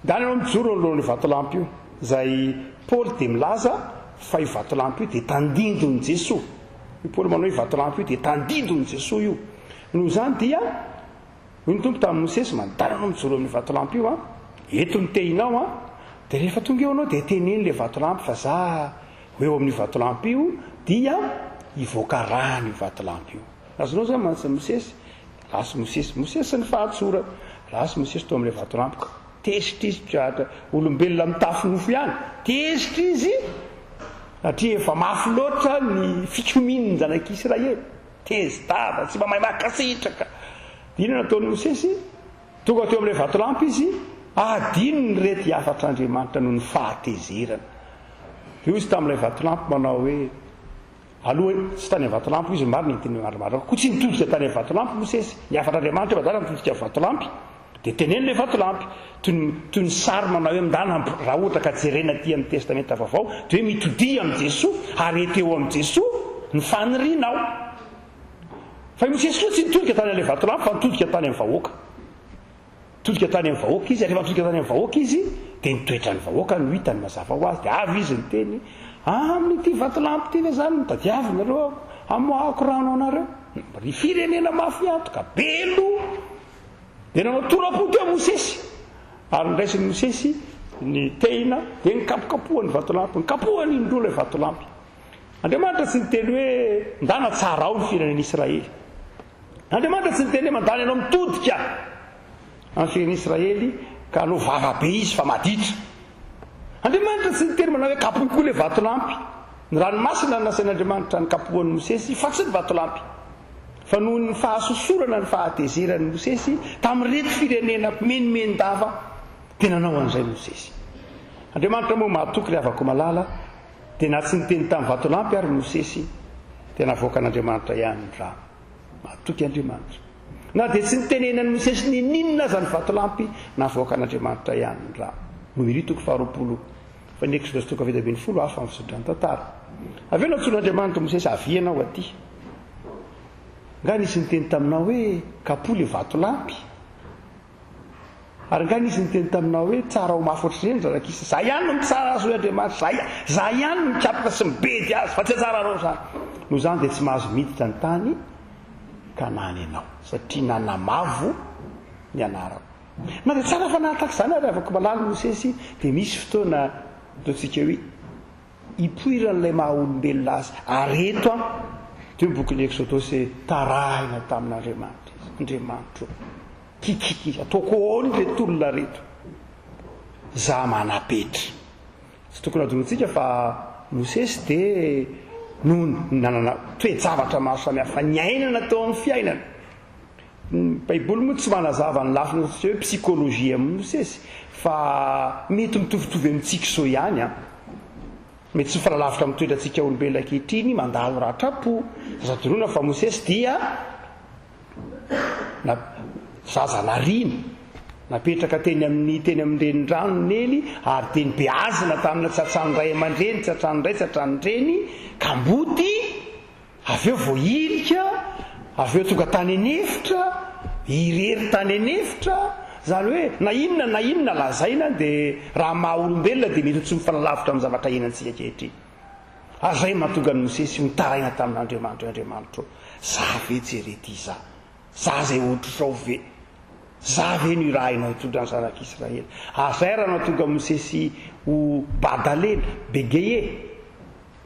ndana ianao mijoro eo anoloan'io vatolampy io, izay Paoly dia milaza fa io vatolampy io dia tandindon'i Jesoa. I Paoly manao io vatolampy io dia tandindon'i Jesoa io. Noho izany dia hoy ny Tompo tamin'i Mosesy, Mandàna anao mijoro amin'io vatolampy io an, eto ny tehinao an, dia rehefa tonga eo anao dia teneno ilay vatolampy fa za ho eo amin'io vatolampy io dia hivoaka rano io vatolampy io. Azonao izany mantsy Mosesy? Lasa Mosesy, Mosesy sy ny fahatsorany. Lasa Mosesy teo amin'ilay vatolampy ka tezitra izy, mpiaraka olombelona mitafy nofo ihany. Tezitra izy satria efa mafy loatra ny fikomian'ny zanak'Israely. Tezi-dava, tsy mba mahay mankasitraka. Dia inona nataon'i Mosesy? Tonga teo amin'ilay vatolampy izy, adinony ireto hafatr'Andriamanitra noho ny fahatezerana. Dia hoy izy tamin'ilay vatolampy manao hoe, Aloha tsy tany amin'ny vatolampy hoy izy, marina ny tenin'i Marimarina. Koa tsy nitodika tany amin'ny vatolampy Mosesy. Ny hafatr'Andriamanitra hoe mandàna mitodika amin'ny vatolampy, dia teneno ilay vatolampy. Toy ny, toy ny sary manao hoe mandàna, raha ohatra ka jerena aty amin'ny Testamenta Vaovao, dia hoe mitodia amin'i Jesoa, ary eteo amin'i Jesoa ny fanirianao. Fa i Mosesy koa tsy nitodika tany amin'ilay vatolampy fa nitodika tany amin'ny vahoaka. Nitodika tany amin'ny vahoaka izy, ary rehefa nitodika tany amin'ny vahoaka izy, dia ny toetran'ny vahoaka no hitany mazava ho azy. Dia avy izy niteny, Amin'ity vatolampy ity ve izany no tadiavinareo hamoahako rano anareo? Ry firenena mafy antoka, be loha! Dia nanao tora-po teo Mosesy, ary noraisin'i Mosesy ny tehina, dia nikapokapohany vatolampy, nikapohany indroa ilay vatolampy. Andriamanitra tsy niteny hoe, Ndana tsarao ny firenen'Israely. Andriamanitra tsy niteny hoe mandany anao mitodika amin'ny firen'Israely ka hanao vava be izy fa maditra. Andriamanitra tsy niteny manao hoe kapohy koa ilay vatolampy. Ny ranomasina no nasain'Andriamanitra nikapohan'i Mosesy fa tsy ny vatolampy. Fa noho ny fahasosorana ny fahatezeran'i Mosesy tamin'ireto firenena mpimenomenon-dava dia nanao an'izay Mosesy. Andriamanitra moa mahatoky ry havako malala Dia na tsy niteny tamin'ny vatolampy ary Mosesy, dia navoakan'Andriamanitra ihany ny rano. Matoky Andriamanitra. Na dia tsy nitenenan'i Mosesy n'inon'inona aza ny vatolampy, navoakan'Andriamanitra ihany ny rano. Nomery toko faharoapolo, fa ny Eksodosy toko fahafito hafa ny fizotran'ny tantara. Avy eo nantsoin'Andriamanitra Mosesy, Avia ianao aty. Angaha nisy niteny taminao hoe, Kapohy ilay vatolampy? Ary angaha nisy niteny taminao hoe tsara ho mafy ohatr'ireny zanak'isa? Za ihany no mitsara azy hoy Andriamanitra, za, za ihany no mikapoka sy mibedy azy fa tsy anjaranao izany. Noho izany dia tsy mahazo miditra ny tany Kanana ianao satria nanamavo ny anarako. Na dia tsara fanahy tahaka izany ary havako malala Mosesy dia misy fotoana ataontsika hoe Ipoiran'ilay maha olombelona azy. Ary eto an, teo ny bokin'ny Eksodosy hoe tarahina tamin'Andriamanitra izy. Andriamanitro ô, kikiky, ataoko ahoana ireto olona ireto? Za manapetra. Tsy tokony hadinointsika fa Mosesy dia noho ny nanana toe-javatra maro samihafa niainana teo amin'ny fiainana. Ny Baiboly moa tsy manazava ny lafiny ohatran'ny hoe psychologie amin'i Mosesy fa mety mitovitovy amintsika izao ihany an. Mety tsy mifanalavitra amin'ny toetrantsika olombelona ankehitriny mandalo ratram-po. Aza adinoina fa Mosesy dia na zaza nariana, napetraka teny amin'ny teny amin'ny renirano Nely ary dia nobeazina tamina tsy an-tranon-dray aman-dreny, tsy an-tranon-dray, tsy an-tranon-dreny, kamboty. Avy eo voahilika, avy eo tonga tany an'efitra, irery tany an'efitra, izany hoe na inona na inona lazaina dia raha maha olombelona dia mety ho tsy mifanalavitra amin'ny zavatra iainantsika ankehitriny. Ary izay no mahatonga an'i Mosesy mitaraina tamin'Andriamanitra hoe, Andriamanitro ô, za ve jere ity za? Za izay ohatr'izao ve? Za ve no irahinao hitondra ny zanak'Israely? Ary izay raha nahatonga an'i Mosesy ho bada lela, bégayer.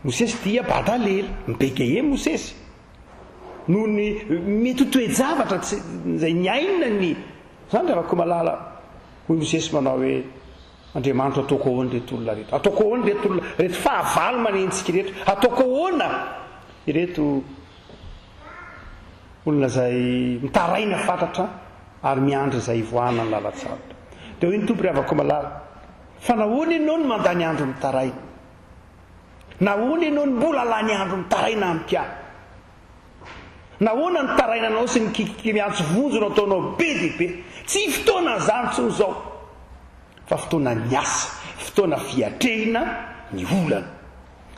Mosesy dia bada lela, mi-bégayer Mosesy noho ny mety ho toe-javatra tsy izay niainany. Izany ry havako malala, hoy Mosesy manao hoe, Andriamanitro ataoko ahoana ireto olona ireto? Ataoko ahoana ireto olona, ireto fahavalo manenjika ireto? Ataoko ahoana ireto olona izay mitaraina fatratra ary miandry izay hivoahana ny lalan-tsarotra? Dia hoy ny Tompo ry havako malala, fa nahoana ianao no mandany andro mitaraina? Nahoana ianao no mbola lany andro mitaraina amiko aho? Nahoana ny tarainanao sy ny kikiky miantso vonjy no ataonao be dia be? Tsy fotoanan'izany intsony izao, fa fotoanan'ny asa, fotoana fiatrehina ny olana.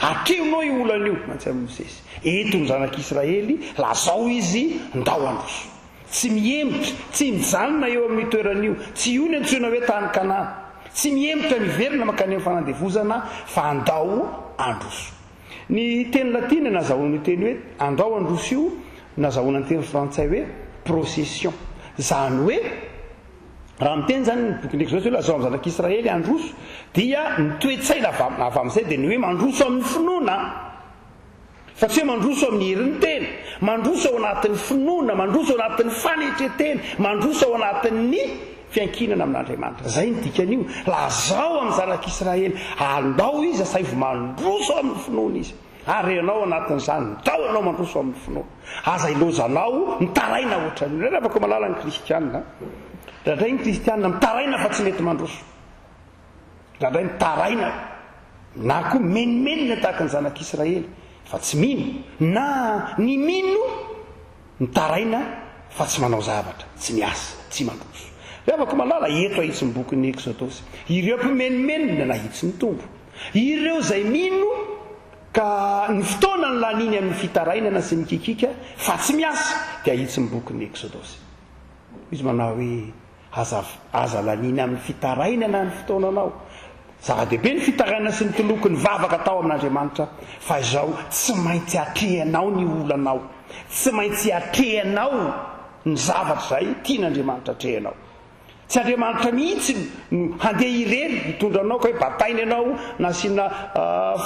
Atrehonao io olana io, mantsy amin'i Mosesy. Ento ny zanak'Israely, lazao izy, ndao handroso. Tsy mihemotra, tsy mijanona eo amin'io toerana io. Tsy io ny antsoina hoe tany Kanana. Tsy mihemotra miverina mankany amin'ny fanandevozana fa andao handroso. Ny teny latina nazahoana io teny hoe andao handroso io, nazahoana ny teny frantsay hoe procession. Izany hoe, raha miteny izany ny bokin'ny Eksodosy hoe lazao amin'ny zanak'Israely handroso, dia ny toe-tsaina avy amin'izay dia ny hoe mandroso amin'ny finoana. Fa tsy hoe mandroso amin'ny herin'ny tena. Mandroso ao anatin'ny finoana, mandroso ao anatin'ny fanetren-tena, mandroso ao anatin'ny fiankinana amin'Andriamanitra. Izay no dikan'io. Lazao amin'ny zanak'Israely, andao izy, asaivo mandroso amin'ny finoana izy. Ary ianao anatin'izany, ndao ianao mandroso amin'ny finoana. Aza ilaozanao mitaraina ohatran'io. Indraindray afaka malala ny kristiana. Indraindray ny kristiana mitaraina fa tsy mety mandroso. Indraindray mitaraina na koa mimenomenona tahaka ny zanak'Israely fa tsy mino, na ny mino mitaraina fa tsy manao zavatra, tsy miasa, tsy mandroso. Ry havako malala, eto ahitsy ny bokin'ny Eksodosy. Ireo mpimenomenona nahitsy ny Tompo. Ireo izay mino ka ny fotoana no laniany amin'ny fitarainana sy ny kikiaka fa tsy miasa dia ahitsy ny bokin'ny Eksodosy. Izy manao hoe. Aza aza laniana amin'ny fitarainana ny fotoananao. Zava-dehibe ny fitarainana sy ny toloko ny vavaka atao amin'Andriamanitra fa izao tsy maintsy atrehanao ny olanao. Tsy maintsy atrehanao ny zavatra izay tian'Andriamanitra atrehanao. Tsy Andriamanitra mihitsy no handeha irery hitondra anao ka hoe bataina ianao na asiana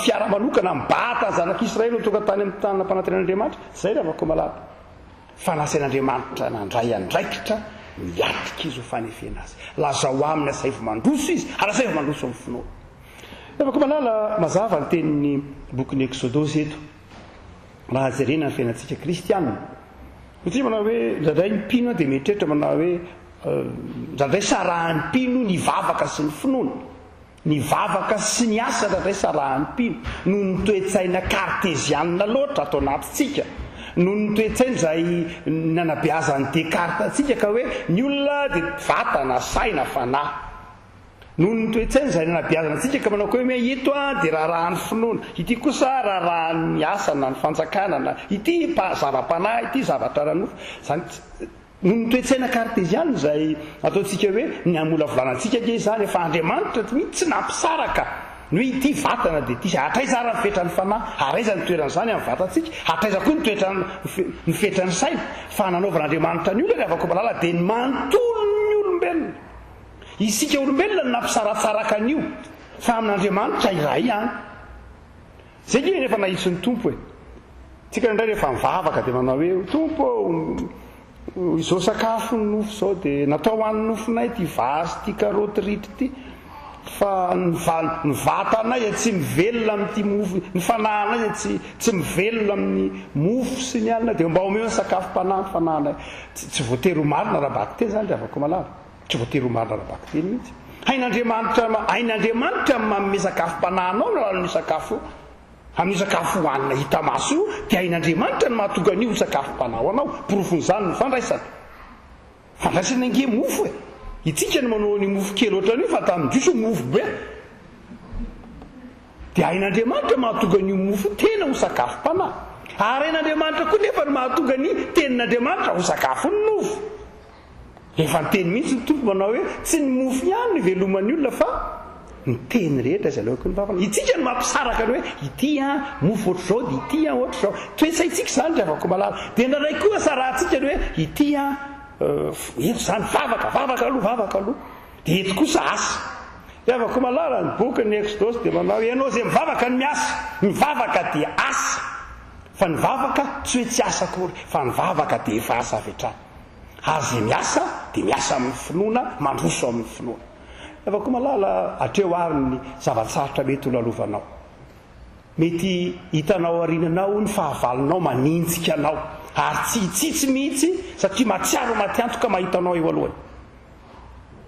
fiara manokana mibata ny zanak'Israely ho tonga tany amin'ny tany nampanantenan'Andriamanitra. Izay ry havako malala. Fa nasain'Andriamanitra nandray andraikitra miatrika izy ho fanefena azy. Lazao aminy asaivo mandroso izy, ary asaivo mandroso amin'ny finoana. Ravako malala, mazava ny tenin'ny bokin'ny Eksodosy eto, raha jerena ny fiainantsika kristiana. Satria manao hoe, indraindray ny mpino dia mieritreritra manao hoe, indraindray sarahan'ny mpino ny vavaka sy ny finoana. Ny vavaka sy ny asa indraindray sarahan'ny mpino noho ny toe-tsaina kartezianina loatra ato anatintsika, noho ny toe-tsaina izay nanabeazan'i Descartes antsika ka hoe ny olona dia vatana, saina, fanahy. Noho ny toe-tsaina izay nanabeazana antsika ka manao koa hoe ito dia raharahan'ny finoana, ity kosa raharahan'ny asa na ny fanjakana na ity zava-panahy, ity zavatra ara-nofo. Izany Noho ny toe-tsaina karteziana izay ataontsika hoe ny hamolavolana antsika ange izany fa Andriamanitra mihitsy tsy nampisaraka ny hoe ity vatana dia ity, hatraiza ary ny fetran'ny fanahy, ary aiza ny toeran'izany amin'ny vatantsika, hatraiza koa ny toetran'ny ny fetran'ny saina, fa nanaovan'Andriamanitra ny olona ry havako malala dia ny manontolon'ny olombelona. Isika olombelona no nampisaratsaraka an'io fa amin'Andriamanitra iray ihany. Zay nge rehefa nahitsy ny Tompo e! Tsika indraindray rehefa mivavaka dia manao hoe, Tompo ô, izao sakafo ny nofo izao dia natao ho an'ny nofonay ity vary sy ity karaoty ritra ity, fa ny ny vatanay dia tsy mivelona amin'ity mofo, ny fanahinay dia tsy tsy mivelona amin'ny mofo sy ny anona, dia mba omeo ny sakafom-panahy ny fanahinay. Tsy tsy voatery ho marina ara-bakiteny izany ry havako malala. Tsy voatery ho marina ara-bakiteny mihitsy. Hain'Andriamanitra, hain'Andriamanitra ny manome sakafom-panahy anao amin'ny alalan'io sakafo, amin'io sakafo hohanina hita maso io, dia hain'Andriamanitra ny mahatonga an'io ho sakafom-panahy ho anao. Porofon'izany ny fandraisana. Fandraisana ange mofo e! Itsika no manao an'io mofo kely ohatran'io fa tamin'ny Jiosy io mofo be. Dia hain'Andriamanitra mahatonga an'io mofo io tena ho sakafom-panahy. Ary hain'Andriamanitra koa nefa ny mahatonga ny tenin'Andriamanitra ho sakafon'ny nofo. Efa niteny mihitsy ny Tompo manao hoe tsy ny mofo ihany no iveloman'ny olona fa ny teny rehetra izay aloaky ny vavany. Itsika no mampisaraka ny hoe ity an, mofo ohatr'izao dia ity an, ohatr'izao. Toe-tsaintsika izany ry havako malala. Dia indraindray koa sarahantsika ny hoe ity an, eto izany vavaka, vavaka aloha, vavaka aloha. Dia eto kosa asa. Ry havako malala, ny bokin'ny Eksodosy dia manao hoe ianao izay mivavaka no miasa. Ny vavaka dia asa. Fa ny vavaka tsy hoe tsy asa akory, fa ny vavaka dia efa asa avy hatrany. Ary izay miasa dia miasa amin'ny finoana, mandroso amin'ny finoana. Efa koa malala, hatreo ary ny zava-tsarotra mety ho lalovanao. Mety hitanao aoriananao ny fahavalonao manenjika anao, ary tsy hitsitsy mihitsy satria mahatsiaro ho matiantoka mahita anao eo alohany.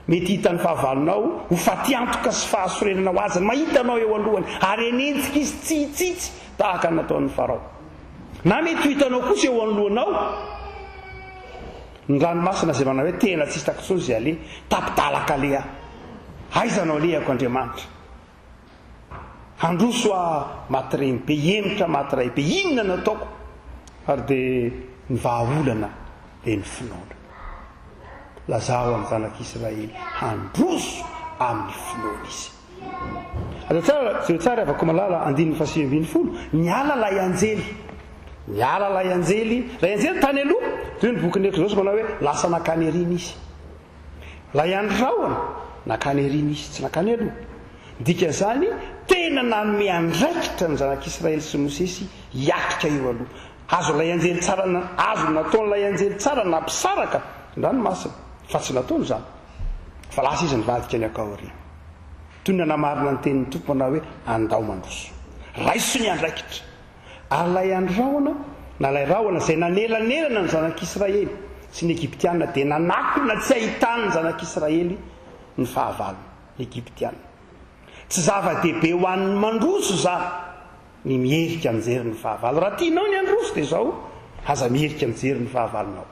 Mety hitan'ny fahavalonao ho fatiantoka sy fahasorenana ho azy ny mahita anao eo alohany, ary hanenjika izy tsy hitsitsy tahaka ny nataon'i Farao. Na mety ho hitanao kosa eo anoloanao ny ranomasina izay manao hoe tena tsy hitako intsony izay aleha, tapi-dalaka aleha aho. Aiza no alehako Andriamanitra? Handroso aho maty renibe, hihemotra maty raibe, inona no ataoko? Ary dia ny vahaolana dia ny finoana. Lazao amin'ny zanak'Israely handroso amin'ny finoana izy. Aza tsara, jereo tsara ry havako malala, andininy faha-19, niala ilay anjely. Niala ilay anjely, ilay anjely tany aloha, toy ny bokin'ny Eksodosy manao hoe lasa nankany aoriana izy. Ilay andry rahona, nankany aoriana izy, tsy nankany aloha. Ny dikan'izany, tena nanome andraikitra ny zanak'Israely sy Mosesy hiatrika eo aloha. Azon'ilay anjely tsara, azony nataon'ilay anjely tsara nampisaraka ny ranomasina, fa tsy nataony izany, fa lasa izy nivadika ny ankahoriana. Toy ny nanamarina ny tenin'ny Tompo manao hoe, Andao mandroso. Raiso ny andraikitra. Ary ilay andry rahona, na ilay rahona izay nanelanelana ny zanak'Israely sy ny Egyptiana dia nanakona tsy hahitan'ny zanak'Israely ny fahavalony, ny Egyptiana. Tsy zava-dehibe ho an'ny mandroso izany ny miherika mijery ny fahavalo. Raha tianao ny handroso dia izao, aza miherika mijery ny fahavalonao.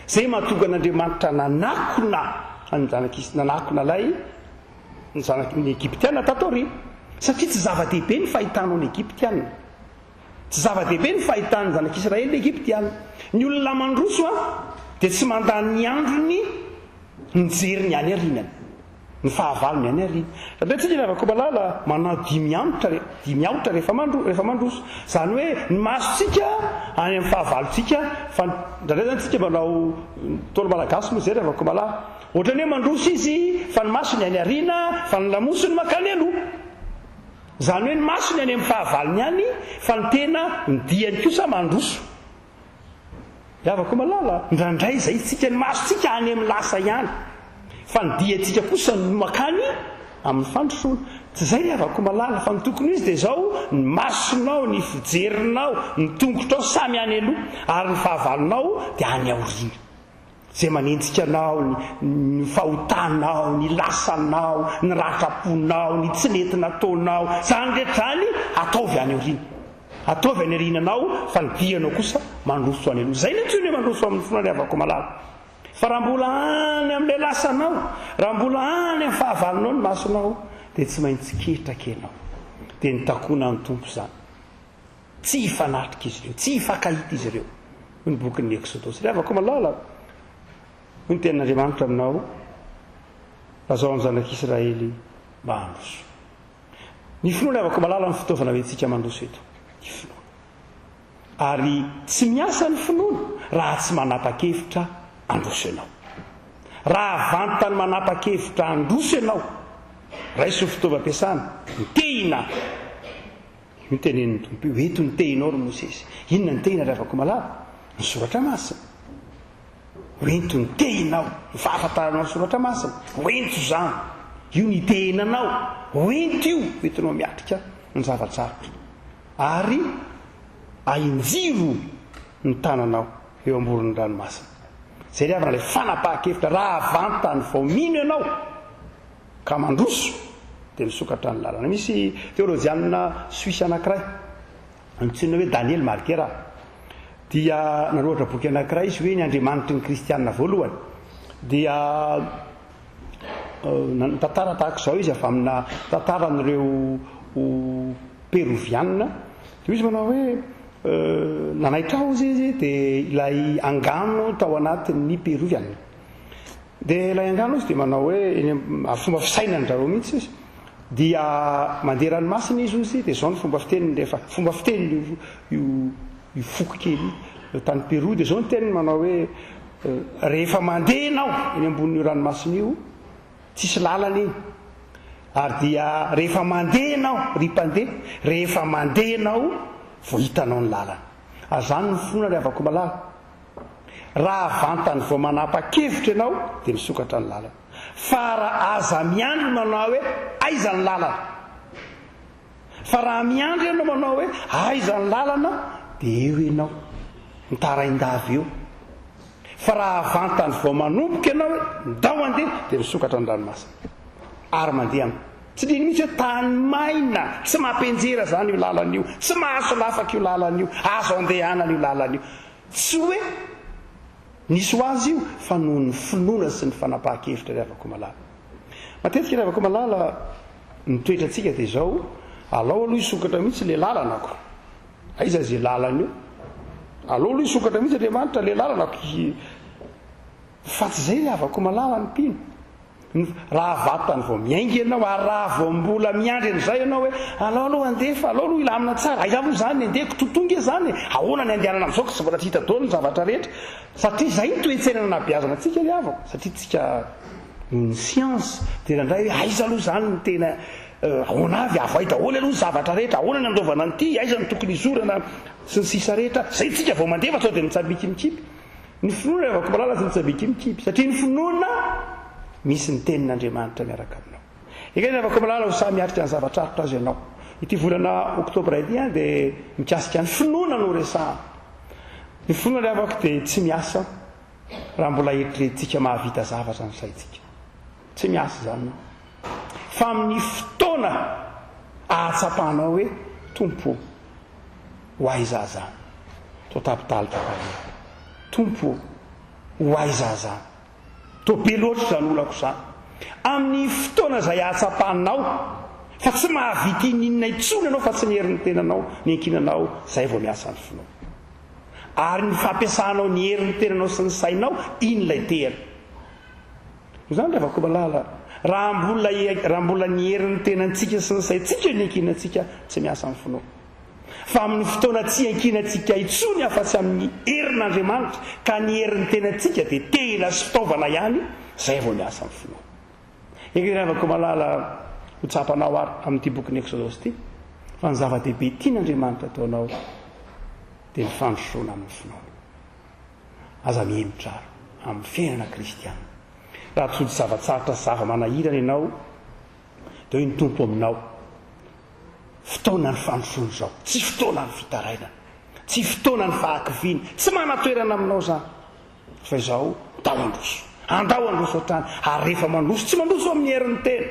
Izay mahatonga an'Andriamanitra nanakona ny zanak'Is-, nanakona ilay ny zanaky ny Egyptiana tato aoriana. Satria tsy zava-dehibe ny fahitanao ny Egyptiana. Tsy zava-dehibe ny fahitan'ny zanak'Israely ny Egyptiana. Ny olona mandroso an, dia tsy mandany ny androny mijery ny any aorianany. Ny fahavalony any aoriana. Indraindray tsika ry havako malala manao dimy aotra, dimy aotra rehefa mandro, rehefa mandroso. Izany hoe ny masontsika any amin'ny fahavalontsika, fa indraindray izany tsika manao, ntaolo malagasy moa izay ry havako malala, Ohatran'ny hoe mandroso izy fa ny masony any aoriana fa ny lamosiny mankany aloha. Izany hoe ny masony any amin'ny fahavalony any fa ny tena ny diany kosa mandroso. Ry havako malala, indraindray izay isika ny masontsika any amin'ny lasa ihany fa ny diantsika kosa no mankany amin'ny fandrosoana. Tsy izay ry havako malala fa ny tokony ho izy dia izao, ny masonao, ny fijerinao, ny tongotrao samy any aloha ary ny fahavalonao dia any aoriana. Izay manenjika anao, ny ny fahotanao, ny lasanao, ny ratram-ponao, ny tsy nety nataonao, izany rehetra izany ataovy any aoriana. Ataovy any aoriananao fa ny dianao kosa mandroso any aloha. Izay no antsoina hoe mandroso amin'ny finoana ry havako malala. Fa raha mbola any amin'ilay lasanao, raha mbola any amin'ny fahavalonao ny masonao, dia tsy maintsy ketraka ianao. Dia nitakona ny Tompo izany. Tsy hifanatrika izy ireo, tsy hifankahita izy ireo, hoy ny bokin'ny Eksodosy. Ry havako malala, hoy ny tenin'Andriamanitra aminao, lazao amin'ny zanak'Israely mba handroso. Ny finoana, ry havako malala, no fitaovana hoentintsika mandroso eto. Ny finoana. Ary tsy miasa ny finoana raha tsy manapa-kevitra handroso ianao. Raha vantany manapa-kevitra handroso ianao, raiso ny fitaovam-piasana, ny tehina. Io tenenin'ny Tompo io, Ento ny tehinao, ry Mosesy. Inona ny tehina, ry havako malala? Ny Soratra Masina. Ho ento ny tehinao, ny fahafantaranao ny Soratra Masina. Ho ento izany. Io ny itehenanao. Ho ento io, ho entinao miatrika ny zava-tsarotra. Ary ahinjiro ny tananao eo amoron'ny ranomasina. Izay ry havana ilay fanapahan-kevitra, raha vantany vao mino ianao, ka mandroso dia misokatra ny lalana. Misy teolojianina suisse anankiray antsoina hoe Daniel Marguerra dia nanoratra boky anankiray izy hoe ny Andriamanitry ny kristianina voalohany. Dia nitantara tahaka izao izy avy amina tantaran'ireo Perovianina. Dia izy manao hoe nanaitra ahy izy dia ilay angano tao anatin'ny Perovianina. Dia ilay angano izy dia manao hoe, eny amin'ny fomba fisainan-dry zareo mihitsy izy, dia mandeha ranomasina izy hozy, dia izao ny fomba fiteniny rehefa, fomba fiteniny io, io, io foko kely io tany Pérou, dia izao ny teniny manao hoe, rehefa mandeha ianao eny ambonin'io ranomasina io, tsisy lalana iny, ary dia rehefa mandeha ianao, ry mpandeha, rehefa mandeha ianao vao hitanao ny lalana. Ary izany ny finoana ry havako malala. Raha vantany vao manapa-kevitra ianao dia misokatra ny lalana. Fa raha aza miandry manao hoe aiza ny lalana. Fa raha miandry ianao manao hoe aiza ny lalana dia eo ianao, mitarain-dava eo. Fa raha vantany vao manomboka ianao hoe ndao handeha dia misokatra ny ranomasina. Ary mandeha am. Tsy nino mihitsy hoe tany maina, tsy mampianjera izany io lalana io, tsy mahasolafaka io lalana io, azo andehanana io lalana io. Tsy hoe nisy ho azy io fa noho ny finoana sy ny fanapahan-kevitra ry havako malala. Matetika ry havako malala ny toetrantsika dia izao, alao aloha hisokatra mihitsy le lalana ko. Aiza ze lalana io? Alao aloha hisokatra mihitsy Andriamanitra le lalana ko. Fa tsy izay ry havako malala ny mpino. Raha vatany vao miainga ianao ary raha vao mbola miandry an'izay ianao hoe alao aloha handeha fa alao aloha hilamina tsara, aiza moa izany ny handeha, kitotoa nge izany e, ahoana ny handehanana amin'izao ka tsy mbola tsy hita daholo ny zavatra rehetra, satria izay ny toe-tsaina nanabeazana antsika ry havako, satria tsika noho ny siansa dia indraindray hoe aiza aloha izany ny tena ahoana avy, avoay daholo aloha ny zavatra rehetra, ahoana ny handaovana an'ity, aiza no tokony hizorana sy ny sisa rehetra, izay tsika vao mandeha fa sao dia mitsambiki mikipy. Ny finoana ry havako malala tsy mitsabika mikipy satria ny finoana misy ny tenin'Andriamanitra miaraka aminao. Ekena ry havako malala ho sahy miatrika ny zava-tsarotra aza ianao. Ity volana oktobra ity dia mikasika ny finoana no resahana. Ny finoana ry havako dia tsy miasa raha mbola eritreretintsika mahavita zavatra ny saintsika. Tsy miasa izany fa amin'ny fotoana ahatsapanao hoe Tompo ô, Ho aiza aza any? Toa tapitalika tarehy. Tompo ô, ho aiza aza any? Toa be loatra izany olako izany. Amin'ny fotoana izay ahatsapanao fa tsy mahavita ininona intsony ianao fa tsy ny herin'ny tenanao niankinanao, izay vao miasa ny finoana. Ary ny fampiasanao ny herin'ny tenanao sy ny sainao, iny ilay tehana. Izany ry Ravakomalala, raha mbola raha mbola ny herin'ny tenantsika sy ny saintsika no iankinantsika, tsy miasa ny finoana. Fa amin'ny fotoana tsy iankinantsika intsony afa-tsy amin'ny herin'Andriamanitra, ka ny herin'ny tenantsika dia tehina sy fitaovana ihany, izay vao miasa ny finoana. Eka ry Ravakomalala, ho tsapanao ary amin'ity bokin'ny Eksodosy ity, fa ny zava-dehibe tian'Andriamanitra ataonao dia ny fandrosoana amin'ny finoana. Aza mihemotra ary amin'ny fiainana kristiana. Raha tojo zava-tsarotra sy zava-manahirana ianao, dia hoy ny Tompo aminao, Fotoana ny fandrosoana izao, tsy fotoana ny fitarainana, tsy fotoana ny fahakiviana, tsy manan-toerana aminao izany, fa izao, ndao handroso, andao handroso hatrany, ary rehefa mandroso, tsy mandroso amin'ny herin'ny tena,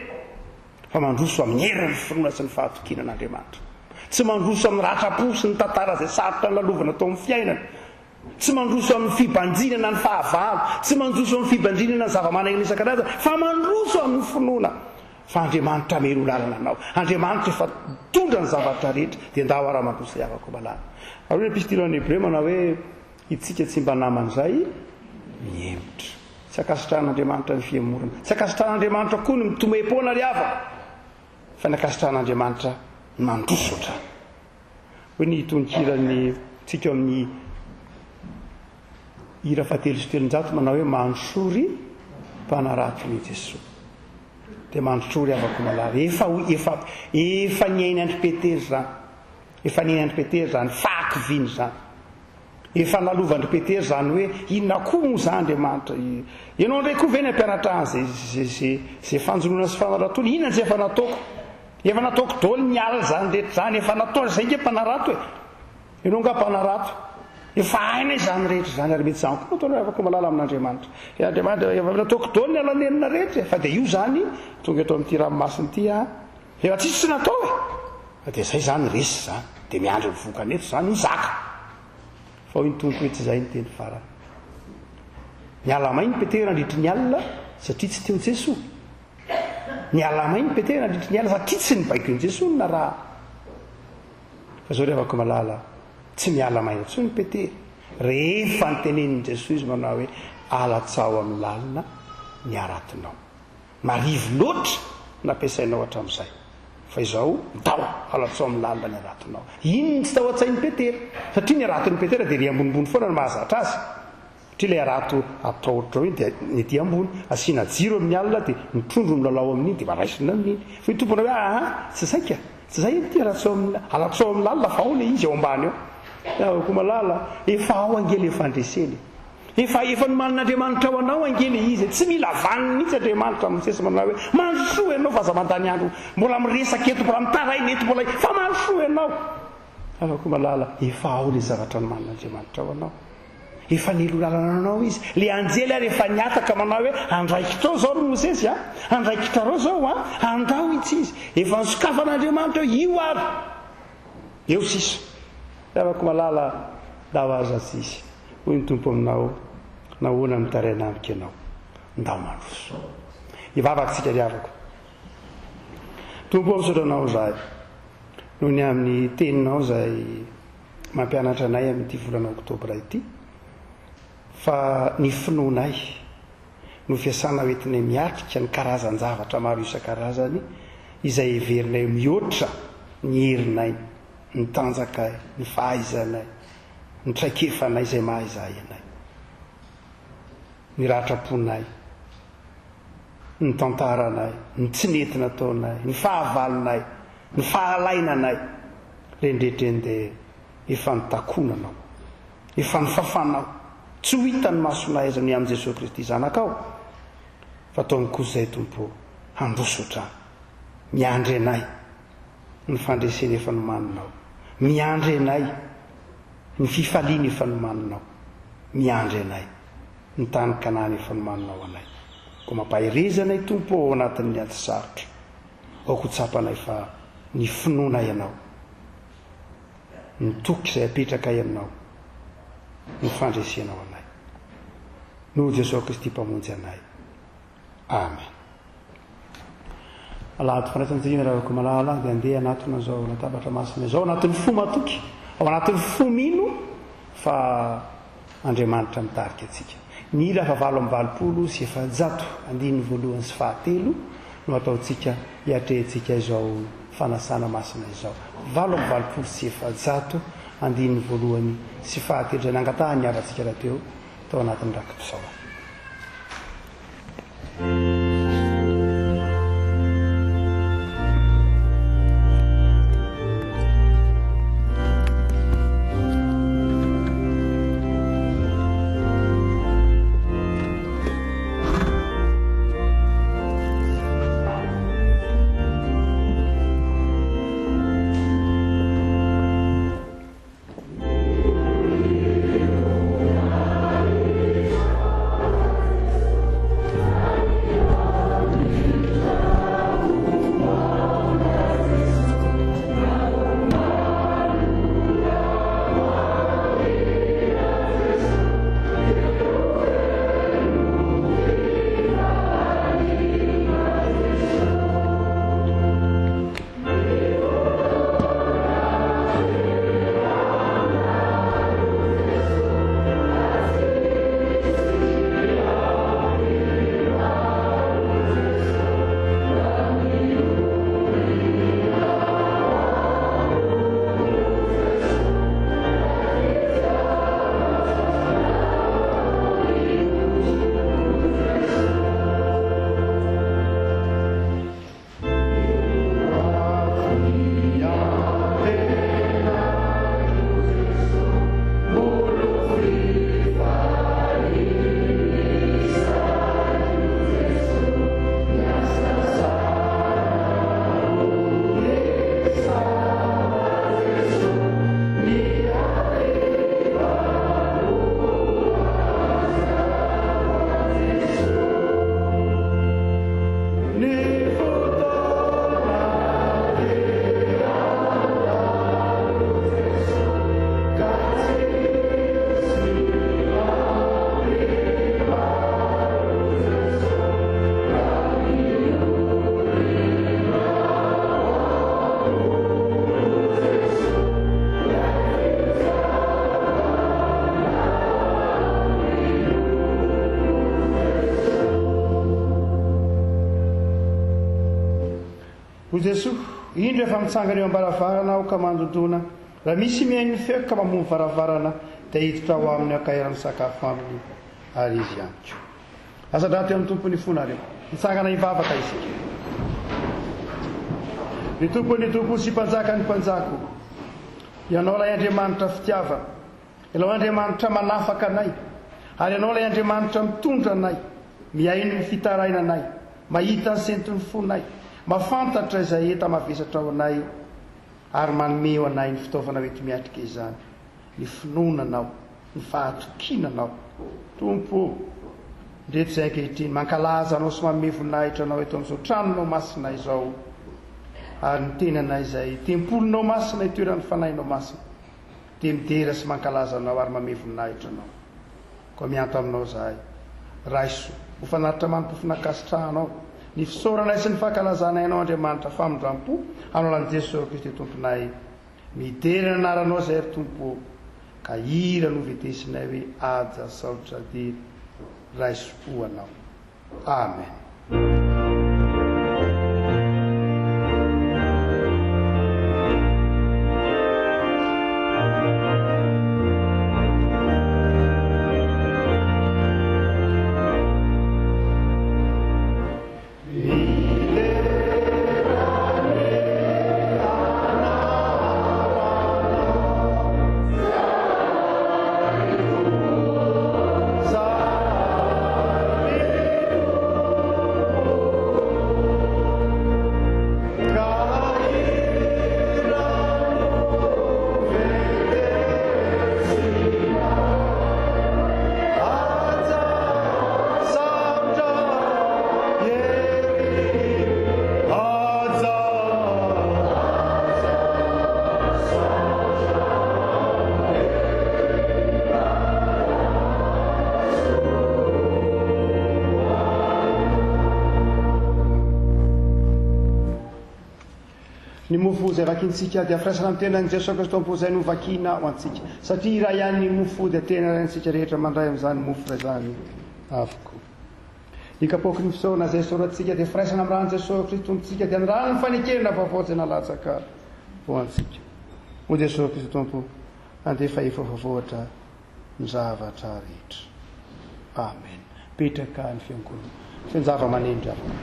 fa mandroso amin'ny herin'ny finoana sy ny fahatokiana an'Andriamanitra. Tsy mandroso amin'ny ratram-po sy ny tantara izay sarotra nolalovana tao amin'ny fiainana, Tsy mandroso amin'ny fibanjinana ny fahavalo, tsy mandroso amin'ny fibanjinana ny zava-manahirana isan-karazany, fa mandroso amin'ny finoana fa Andriamanitra melo lalana anao. Andriamanitra efa mitondra ny zavatra rehetra, dia ndao ara mandroso ry havako malala. Ary hoy ny Epistily ho an'ny Hebreo manao hoe, Itsika tsy mba naman'izay mihemotra. Tsy ankasitrahan'Andriamanitra ny fihemorana. Tsy ankasitrahan'Andriamanitra koa ny mitomehy-poana ry havako, fa ny ankasitrahan'Andriamanitra ny mandroso hatrany. Hoy ny tononkiran'ny tsika ao amin'ny hira fahatelo sy 300 manao hoe Mandrosoa ry mpanarato ny Jesoa. Dia mandrosoa ry havako malala. Efa efa efa niainan-dry Petera izany. Efa niainan-dry Petera izany fahakiviana izany. Efa nalovan-dry Petera izany hoe inona koa moa izany Andriamanitra. Ianao indray koa ve ny hampianatra ahy izay izay izay izay fanjonoana sy fanaratoana? Inona izay efa nataoko? Efa nataoko daholo ny alina izany rehetra izany, efa natao izay nge mpanarato e! Ianao nga mpanarato? Efa hainay izany rehetra izany ary mety izany koa no ataonao afaka malala amin'Andriamanitra. E Andriamanitra, efa nataoko daholo ny alanelina rehetra e! Fa dia io izany tonga eto amin'ity ranomasina ity aho, efa tsisy tsy natao e! Fa dia izay izany resy izany, dia miandry ny vokany eto izany, hizaka. Fa hoy ny Tompo hoe tsy izay ny teny farany. Niala maina Petera nandritry ny alina satria tsy teo Jesoa. Niala maina Petera nandritry ny alina satria tsy ny baikon'i Jesoa no narahany. Fa izao ry havako malala, tsy miala maina intsony Petera. Rehefa notenenin'i Jesoa izy manao hoe alatsaho amin'ny lalina ny haratonao. Marivo loatra nampiasainao hatramin'izay. Fa izao, ndao, alatsaho amin'ny lalina ny haratonao. Iny no tsy tao an-tsain'i Petera. Satria ny haraton'i Petera dia ery ambonimbony foana no mahazatra azy. Satria ilay harato atao ohatr'izao iny dia ny ety ambony, asiana jiro amin'ny alina dia ny trondro milalao amin'iny dia mba raisina amin'iny. Fa io tompony hoe aa tsy zay ka, tsy zay ity alatsaho amin'ny alatsaho amin'ny lalina fa ao ilay izy ao ambany ao. Ravako malala, efa ao ange ilay fandresena e. Efa efa nomanin'Andriamanitra ho anao ange ilay izy e. Tsy mila vaniny mihitsy Andriamanitra Mosesy manao hoe mandrosoa ianao fa aza mandany andro mbola miresaka eto mbola mitaraina eto mbola fa mandrosoa ianao. Ravako malala, efa ao ilay zavatra nomanin'Andriamanitra ho anao. Efa nilolalana anao izy. Le anjely ary efa nihataka manao hoe, Andraikitrao izao ry Mosesy a! Andraikitrareo izao a! Andao itsy izy. Efa nosokafan'Andriamanitra eo, io ary! Eo sisa. Ry havako malala, ndao aza tsy hisy. Hoy ny Tompo aminao, Nahoana mitaraina amiko ianao? Ndao mandroso. Hivavaka isika ry havako. Tompo ô, misaotra Anao izahay noho ny amin'ny Teninao izay mampianatra anay amin'ity volana oktobra ity fa ny finoanay no fiasana hoentinay miatrika ny karazan-javatra maro isan-karazany izay heverinay ho mihoatra ny herinay, ny tanjakay, ny fahaizanay, ny traikefanay izay maha izahay anay, ny ratram-ponay, ny tantaranay, ny tsy nety nataonay, ny fahavalonay, ny fahalainanay, ireny rehetra ireny dia efa nitakonanao, efa nofafanao, tsy ho hitan'ny masonay aiza ny amin'i Jesoa Kristy Zanakao, fa ataony kosa izay Tompo handroso hatrany, miandry anay ny fandresena efa nomaninao, miandry anay ny fifaliana efa nomaninao, miandry anay ny tany Kanana efa nomaninao anay. Koa mampahereza anay Tompo ô ao anatin'ny ady sarotra, aoka ho tsapanay fa ny finoanay Anao, ny toky izay apetrakay Aminao, no fandresenao anay. Noho Jesoa Kristy Mpamonjy anay. Amen. Alahady fandraisana antsika ny Ravako Malala dia andeha hanatona izao latabatra masina izao anatin'ny fo matoky, ao anatin'ny fo mino fa Andriamanitra mitarika antsika. Ny hira faha 488, andininy voalohany sy fahatelo no ataontsika hiatrehantsika izao fanasana masina izao. 488, andininy voalohany sy fahatelo izay nangatahan'ny havantsika rahateo tao anatin'ny raki-pisaorana. Hoy Jesoa, Indro efa mitsangana eo am-baravarana Aho ka mandondòna. Raha misy mihaino ny feoko ka mamoha ny varavarana, dia hiditra ao aminy Aho ka hiara-misakafo aminy, ary izy amiko. Asandrato eo amin'ny Tompo ny fonareo. Mitsangana hivavaka isika. Ry Tompon'ny tompo sy Mpanjakan'ny mpanjaka ô, Ianao ilay Andriamanitra fitiavana, Ianao Andriamanitra manafaka anay, ary Ianao ilay Andriamanitra mitondra anay, mihaino ny fitarainanay, mahita ny senton'ny fonay, mahafantatra izay enta-mavesatra ao anay, ary manome ho anay ny fitaovana hoenti-miatrika izany, ny finoana Anao, ny fahatokiana Anao. Tompo ô, ndreto izay ankehitriny, mankalaza Anao sy manome voninahitra Anao eto amin'izao tranonao masina izao, ary ny tenanay izay tempolinao masina itoeran'ny Fanahinao Masina, dia midera sy mankalaza Anao ary mamehy voninahitra Anao. Koa mianto Aminao izahay. Raiso ho fanatitra manim-pofona ankasitrahanao ny fisaoranay sy ny fankalazanay Anao Andriamanitra famindram-po hanao an'i Jesoa Kristy Tomponay. Midera ny anaranao izahay ry Tompo ô, ka hira no vetesinay hoe Aja saotra dera. Raiso ho Anao. Amen. Ny mofo izay vakintsika dia firaisana amin'ny tenan'i Jesoa Kristy Tompo izay novakina ho antsika. Satria iray ihany ny mofo dia tena iray antsika rehetra mandray amin'izany mofo iray izany avokoa. Ny kapoaky ny fisaorana izay isaorantsika dia firaisana amin'ny ran'i Jesoa Kristy Tompontsika dia ny ran'ny fanekena vaovao izay nalatsaka ho antsika. Hoy Jesoa Kristy Tompo, Handefa efa voavoatra ny zavatra rehetra. Amen. Petraka ny fiangonana. Feno zava-maneno ry havana.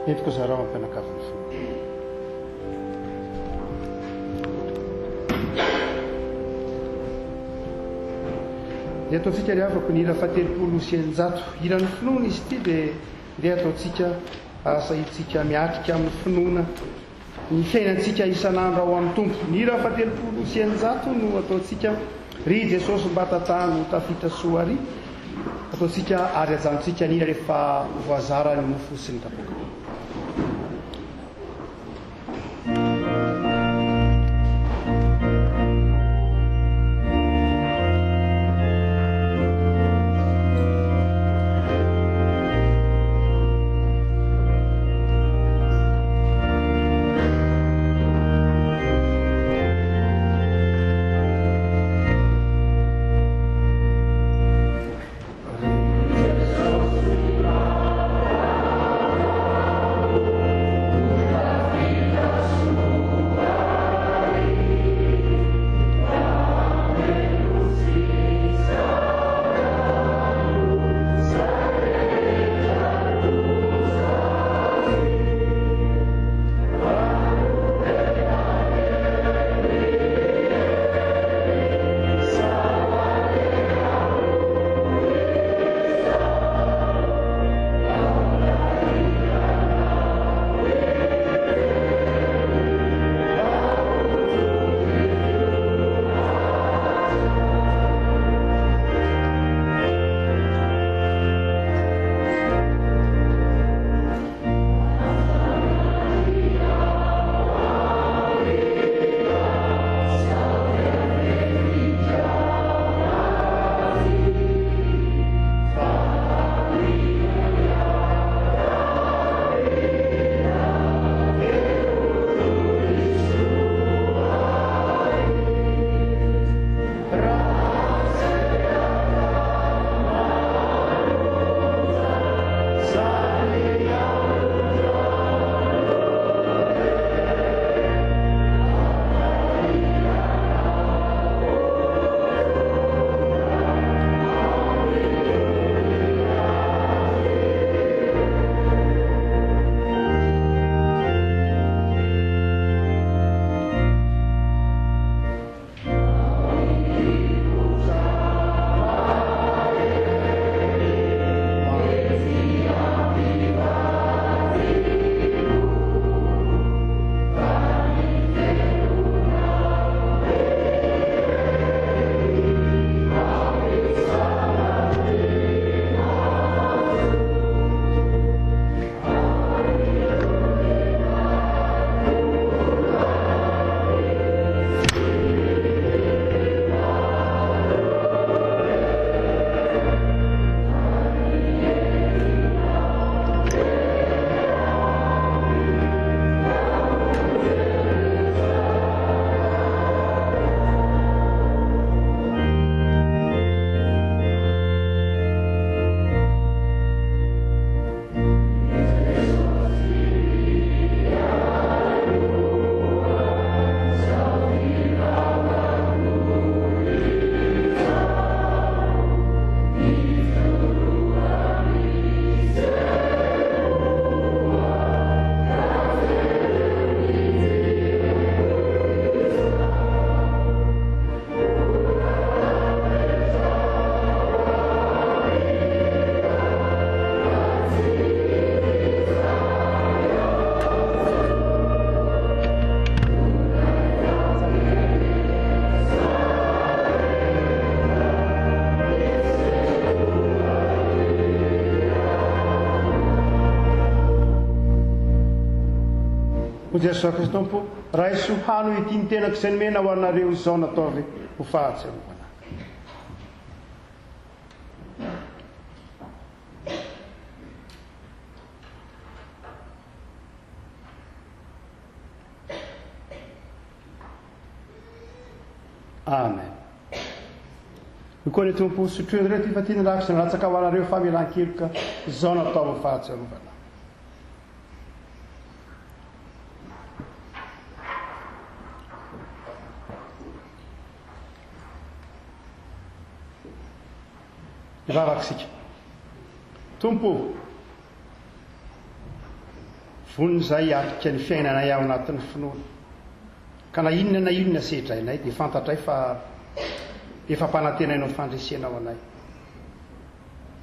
Entiko zarao amin'ny mpianakavin'ny finoana. Ny ataontsika ry havako ny hira fahatelopolo sy 600. Hiran'ny finoana izy ity dia ndeha ataontsika ahasahiantsika miatrika amin'ny finoana ny fiainantsika isan'andro ao amin'ny Tompo. Ny hira faha-630 no ataontsika, Ry Jesosy mba tantano ho tafita soa ary. Ataontsika ary ajanontsika ny hira rehefa voazara ny mofo sy ny kapoaka. Hoy Jesoa Kristy Tompo, Raiso hano ity ny tenako izay nomena ho anareo izao nataovy ho fahatsiarovana ahy. Amen. Hoy koa ny Tompo, Sotroinareo ity fa ity ny rako izay nalatsaka ho anareo famelan-keloka, izao no atao ho fahatsiarovana. Hivavaka isika. Tompo ô, vonona izahay hiatrika ny fiainanay ao anatin'ny finoana. Ka na inona na inona sedrainay dia fantatray fa efa ampanantenainao fandresena ho anay.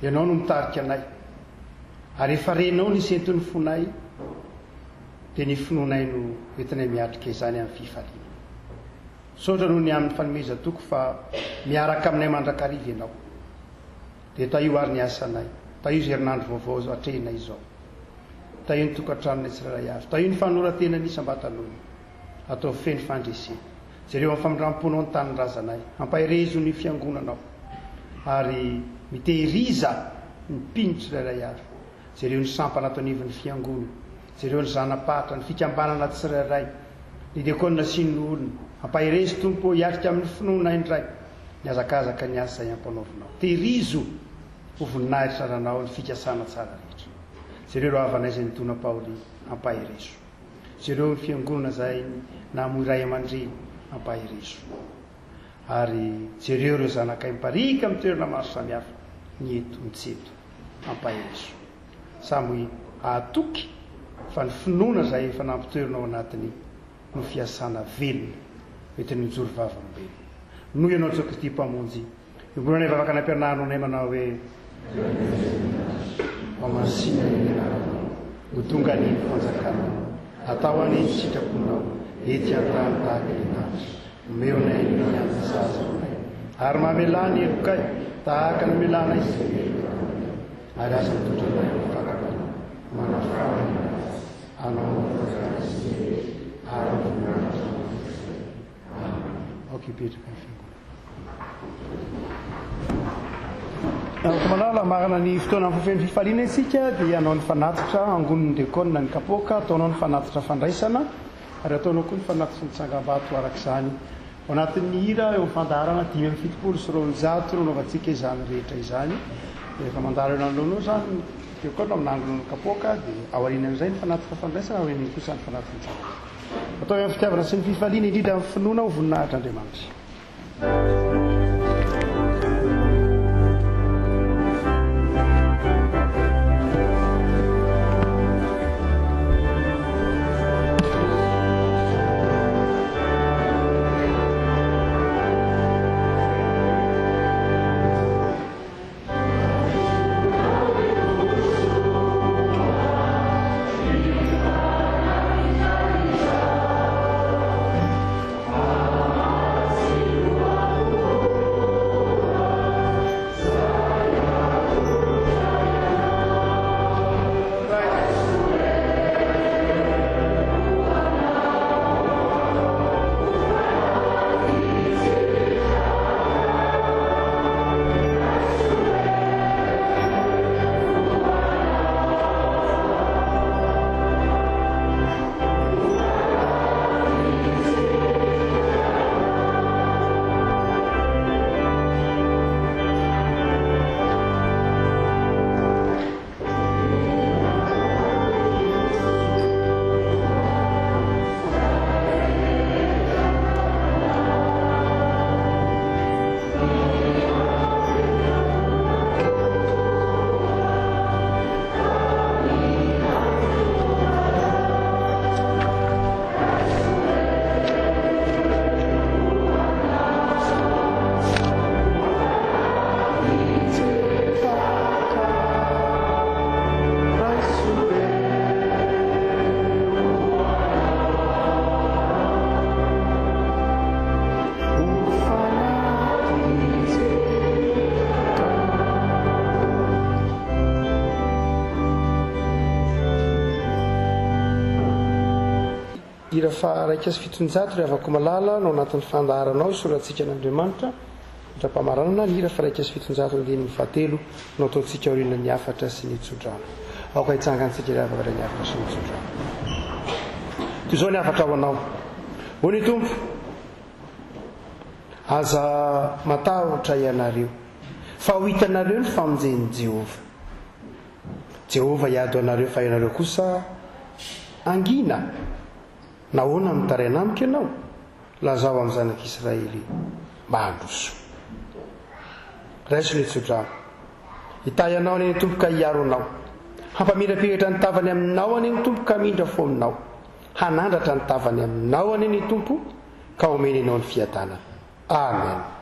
Ianao no mitarika anay. Ary efa renao ny senton'ny fonay dia ny finoanay no entinay miatrika izany amin'ny fifaliana. Misaotra noho ny amin'ny fanomezan-toky fa miaraka aminay mandrakariva Ianao. Dia tahio ary ny asanay. Tahio izao herinandro vaovao izao atrehinay izao. Tahio ny tokantranonay tsirairay avy. Tahio ny fanoran-tenan'ny isam-batan'olona. Ataovy feno fandresena. Jereo amin'ny famindram-ponao ny tanindrazanay. Ampaherezo ny fiangonanao. Ary mitehiriza ny mpino tsirairay avy. Jereo ny sampana ato anivon'ny fiangona. Jereo ny zana-paritra, ny fikambanana tsirairay, ny diakona sy ny loholona. Ampaherezo, Tompo ô, hiatrika amin'ny finoana indray ny hazakazaka ny asa izay ampanaovinao. Tehirizo ho voninahitra Ranao ny fikasana tsara rehetra. Jereo ireo havanay izay nidonam-pahoriana. Ampaherezo. Jereo ny fiangonana izay namoy ray aman-dreny. Ampaherezo. Ary jereo ireo zanakay mipariaka amin'ny toerana maro samihafa, ny eto, ny tsy eto. Ampaherezo. Samy hahatoky fa ny finoana izay efa nampitoerina ao anatiny no fiasana velona hoentiny mijoro vavolombelona. Noho Ianao Jesoa Kristy Mpamonjy, iombonanay vavaka nampianarinao anay manao hoe, Hohamasina ny anaranao, ho tonga anie ny fanjakanao, atao anie ny sitraponao, ety an-tany tahaka ny an-danitra. Omeo anay ny hanina sahaza ho anay, ary mamelà ny helokay, tahaka ny amelanay izay meloka aminay. Ary aza mitondra anay amin'ny fakam-panahy, manafana ny ratsy, Anao no fanjakana sy ny hery ary ny voninahitra mandrakizay. Amen. Aoka hipetraka ny fiangonana. Araka malala, marina ny fotoana feno fifaliana isika dia hanao ny fanatitra angonin'ny diakona ny kapoaka, ataonao ny fanatitra fandraisana ary ataonao koa ny fanatitry ny tsangambato araka izany. Ao anatin'ny hira eo amin'ny fandaharana 275 no anaovantsika izany rehetra izany. Rehefa mandalo eo anoloanao izany ny diakona manangona ny kapoaka dia aorianan'izay ny fanatitra fandraisana, aorian'iny kosa ny fanatitry ny tsangambato. Atao amin'ny fitiavana sy ny fifaliana indrindra amin'ny finoana ho voninahitr'Andriamanitra. Hira faha 701 ry havako malala no anatin'ny fandaharanao isaorantsika an'Andriamanitra. Mandra-pamaranana ny hira faha 701 andininy fahatelo no ataontsika aorianan'ny hafatra sy ny tsodrano. Aoka hitsangantsika ry havako indray ny hafatra sy ny tsodrano. Toy izao ny hafatra ho anao. Hoy ny Tompo, Aza matahotra ianareo, fa ho hitanareo ny famonjen'i Jehovah. Jehovah hiady ho anareo fa ianareo kosa hangina. Nahoana no mitaraina amiko ianao? Lazao amin'ny zanak'Israely mba handroso. Raiso ny tsodrano. Hitahy anao anie ny Tompo ka hiaro anao. Hampamirapiratra ny tavany aminao anie ny Tompo ka hamindra fo aminao. Hanandratra ny tavany aminao anie ny Tompo ka homeny anao ny fiadanana. Amen.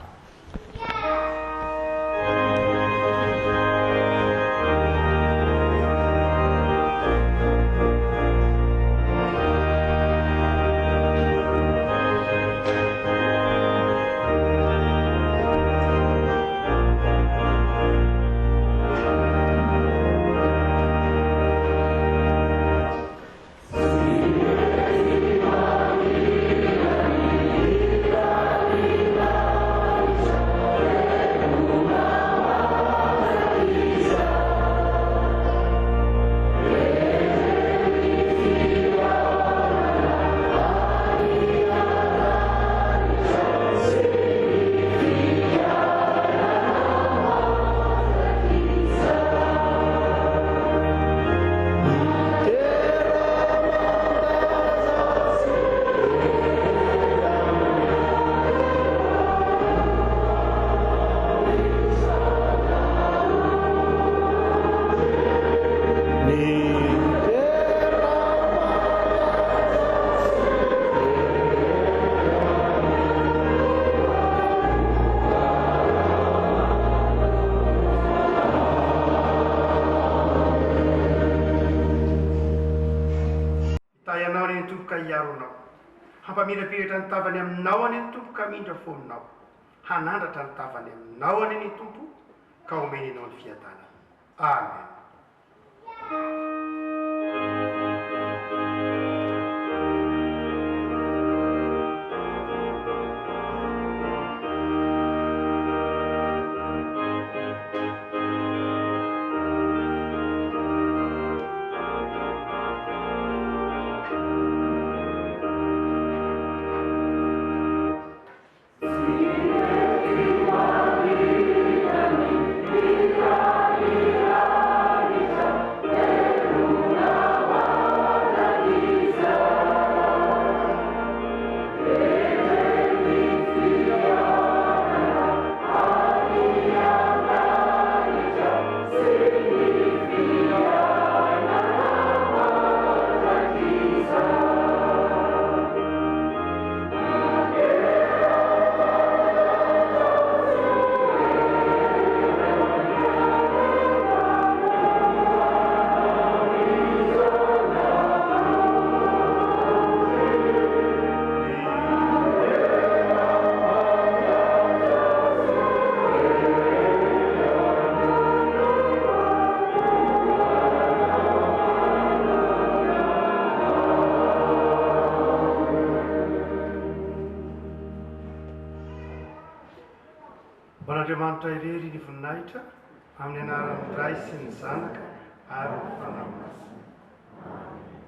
Hitahy anao anie ny Tompo ka hiaro anao. Hampamirapiratra ny tavany aminao anie ny Tompo ka hamindra fo aminao. Hanandratra ny tavany aminao anie ny Tompo ka homeny anao ny fiadanana. Amen. Ho an'Andriamanitra irery ny voninahitra, amin'ny anaran'ny Ray sy ny Zanaka ary ny Fanahy Masina. Amena.